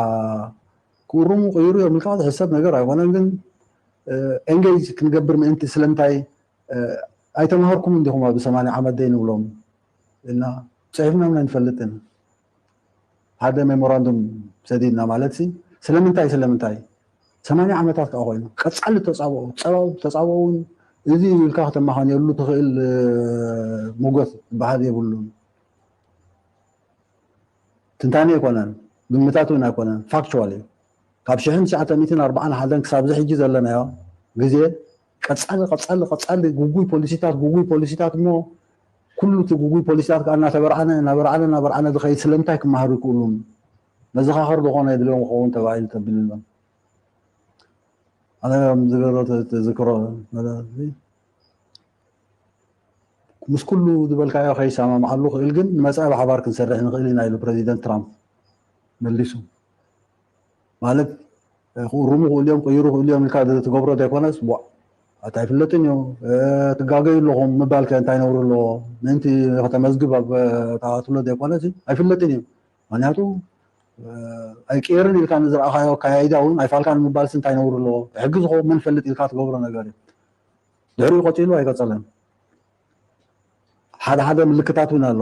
ክእርሙ ቅይሩ እዮም ኢልካ ዝሕሰብ ነገር ኣይኮነን። ግን ኤንጌጅ ክንገብር ምእንቲ ስለምንታይ ኣይተማሃርኩም እንዲኹም ኣብዚ ሰማንያ ዓመት ደይ ንብሎም እና ፅሒፍና ምና ንፈልጥን ሓደ ሜሞራንዱም ሰዲድና ማለት ሲ ስለምንታይ ስለምንታይ ሰማንያ ዓመታት ከዓ ኮይኑ ቀፃሊ ተፃብኦ ፀባው ተፃብኦ እውን እዚ ኢልካ ከተማኻንየሉ ትኽእል ሞገት ዝበሃል የብሉን። ትንታኔ ኣይኮነን፣ ግምታት እውን ኣይኮነን፣ ፋክቹዋል እዩ። ካብ ሽሕን ትሽዓተ ሚእትን ኣርባዓን ሓደን ክሳብ እዚ ሕጂ ዘለናዮ ግዜ ቀፃሊ ቀፃሊ ቀፃሊ ጉጉይ ፖሊሲታት ጉጉይ ፖሊሲታት እሞ ኩሉ እቲ ጉጉይ ፖሊሲታት ከዓ እናተበርዓነ እናበርዓነ እናበርዓነ ዝኸይድ ስለምንታይ ክመሃሩ ይክእሉን መዘኻኸር ዝኾነ የድልዮም ክኸውን ተባሂሉ ተቢሉ ኣሎ። ኣነ ዝገሮ ዝክሮ ምስ ኩሉ ዝበልካዮ ከይሰማምዓሉ ክእል ግን ንመፃኢ ብሓባር ክንሰርሕ ንክእል ኢና ኢሉ ፕረዚደንት ትራምፕ መሊሱ። ማለት ክእርሙ ክእሉ እዮም ቅይሩ ክእሉ እዮም ኢልካ ትገብሮ ዘይኮነስ ዋ ኣታ ኣይፍለጥን እዩ ትጋገዩ ኣለኹም ምባል ከ እንታይ ነውሪ ኣለዎ? ምእንቲ ከተመዝግብ ኣብ ተኣትሎ ዘይኮነስ ኣይፍለጥን እዩ። ምክንያቱ ኣይቅየርን ኢልካ ንዝረኣኻዮ ኣካያይዳ እውን ኣይፋልካን ምባልሲ እንታይ ነውሪ ኣለዎ? ሕጊ ዝኸውን መን ፈልጥ ኢልካ ትገብሮ ነገር እዩ። ድሕሪኡ ቀፂሉ ኣይቀፀለን። ሓደ ሓደ ምልክታት እውን ኣሎ።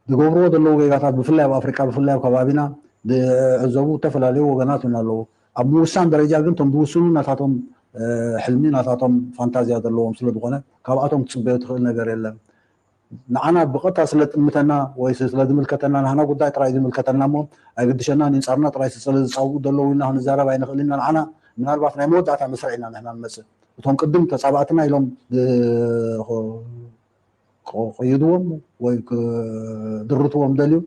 ዝገብርዎ ዘለዉ ጌጋታት ብፍላይ ኣብ ኣፍሪቃ ብፍላይ ኣብ ከባቢና ዝዕዘቡ ዝተፈላለዩ ወገናት እውን ኣለዉ። ኣብ ምውሳን ደረጃ ግን እቶም ዝውስኑ ናታቶም ሕልሚ ናታቶም ፋንታዝያ ዘለዎም ስለዝኾነ ካብኣቶም ትፅበዮ ትኽእል ነገር የለን። ንዓና ብቐጥታ ስለ ጥምተና ወይ ስለ ዝምልከተና ንህና ጉዳይ ጥራይ ዝምልከተና እሞ ኣይግድሸና ንንፃርና ጥራይ ስለ ዝፃውኡ ዘለዉ ኢልና ክንዛረብ ኣይንኽእል ኢና። ንዓና ምናልባት ናይ መወዳእታ መስርዕ ኢና ንሕና ንመፅእ። እቶም ቅድም ተፃባእትና ኢሎም ክቅይድዎም ወይ ክድርትዎም ደልዩ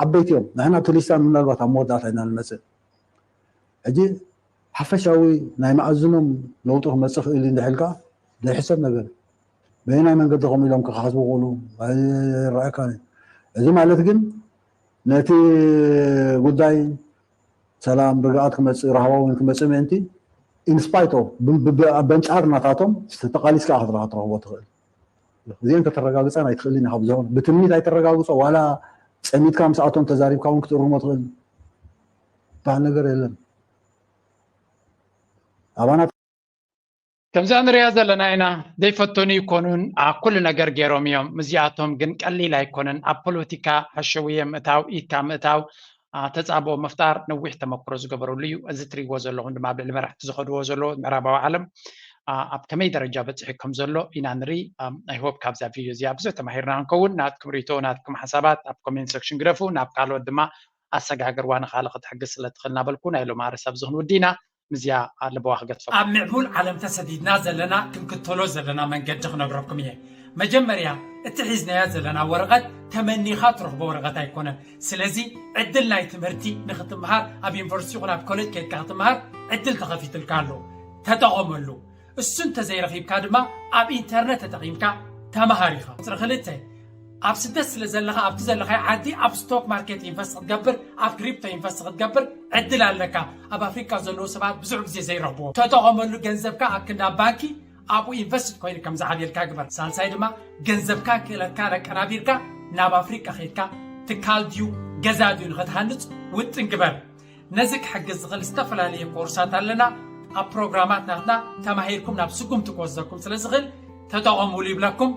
ዓበይቲ እዮም። ንሕና ኣብቲ ሊስታ ምናልባት ኣብ መወዳእታ ኢና ንመፅእ። ሕጂ ሓፈሻዊ ናይ መኣዝኖም ለውጢ ክመፅእ ክእል እንድሕልካ ዘይሕሰብ ነገር በየናይ መንገዲ ከምኡ ኢሎም ክሓስቡ ክእሉ ኣይረኣየካን እዩ። እዚ ማለት ግን ነቲ ጉዳይ ሰላም ርግኣት ክመፅእ ራህዋ እውን ክመፅእ ምእንቲ ኢንስፓይት ኦፍ በንፃር ናታቶም ተቃሊስካ ክትረኻ ትረኽቦ ትኽእል። እዚአን ከተረጋግፀን ኣይትኽእልን ኢኻ ብዝኾነ ብትምኒት ኣይተረጋግፆ ዋላ ፀሚትካ ምስኣቶም ተዛሪብካ እውን ክትእርሞ ትኽእል ዝበሃል ነገር የለን። ኣባና ከምዛ ንሪኣ ዘለና ኢና ዘይፈተኑ ይኮኑን ኩሉ ነገር ገይሮም እዮም። እዚኣቶም ግን ቀሊል ኣይኮነን። ኣብ ፖለቲካ ሕሸውየ ምእታው ኢድካ ምእታው ተፃብኦ ምፍጣር ነዊሕ ተመክሮ ዝገበረሉ እዩ። እዚ ትሪእዎ ዘለኹም ድማ ኣብ ልዕሊ መራሕቲ ዝኸድዎ ዘለዉ ምዕራባዊ ዓለም ኣብ ከመይ ደረጃ በፂሑ ከም ዘሎ ኢና ንርኢ። I hope ካብዛ ቪድዮ እዚኣ ብዙሕ ተማሂርና ክንከውን ናትኩም ርእቶ ናትኩም ሓሳባት ኣብ ኮሜንት ሴክሽን ግደፉ። ናብ ካልኦት ድማ ኣሰጋግርዋ ንካልእ ክትሕግዝ ስለ ትኽእል እናበልኩ ናይ ሎሚ ኣርእስቲ ኣብዚ ክንውዲ ኢና። ምስዚኣ ኣለበዋ ክገድፈኩም። ኣብ ምዕቡል ዓለም ተሰዲድና ዘለና ክንክተሎ ዘለና መንገዲ ክነግረኩም እየ። መጀመርያ እቲ ሒዝናዮ ዘለና ወረቐት ተመኒኻ ትረኽቦ ወረቐት ኣይኮነን። ስለዚ ዕድል ናይ ትምህርቲ ንክትምሃር ኣብ ዩኒቨርሲቲ ይኹን ኣብ ኮሌጅ ከይድካ ክትምሃር ዕድል ተኸፊትልካ ኣሎ። ተጠቐመሉ። እሱ እንተዘይረኺብካ ድማ ኣብ ኢንተርነት ተጠቒምካ ተምሃር ኢኻ። ቁፅሪ ክልተ ኣብ ስደት ስለ ዘለኻ ኣብቲ ዘለኻዮ ዓዲ ኣብ ስቶክ ማርኬት ኢንቨስት ክትገብር ኣብ ክሪፕቶ ኢንቨስት ክትገብር ዕድል ኣለካ። ኣብ ኣፍሪካ ዘለዉ ሰባት ብዙሕ ግዜ ዘይረኽብዎ ተጠቐመሉ። ገንዘብካ ኣብ ክንዳ ባንኪ ኣብኡ ኢንቨስት ኮይኑ ከም ዝዓብየልካ ግበር። ሳልሳይ ድማ ገንዘብካን ክእለትካን ኣቀናቢርካ ናብ ኣፍሪካ ከይድካ ትካል ድዩ ገዛ ድዩ ንክትሃንፅ ውጥን ግበር። ነዚ ክሕግዝ ዝኽእል ዝተፈላለየ ኮርሳት ኣለና። ኣብ ፕሮግራማት ናትና ተማሂርኩም ናብ ስጉምቲ ክወስደኩም ስለ ዝኽእል ተጠቐሙሉ ይብለኩም።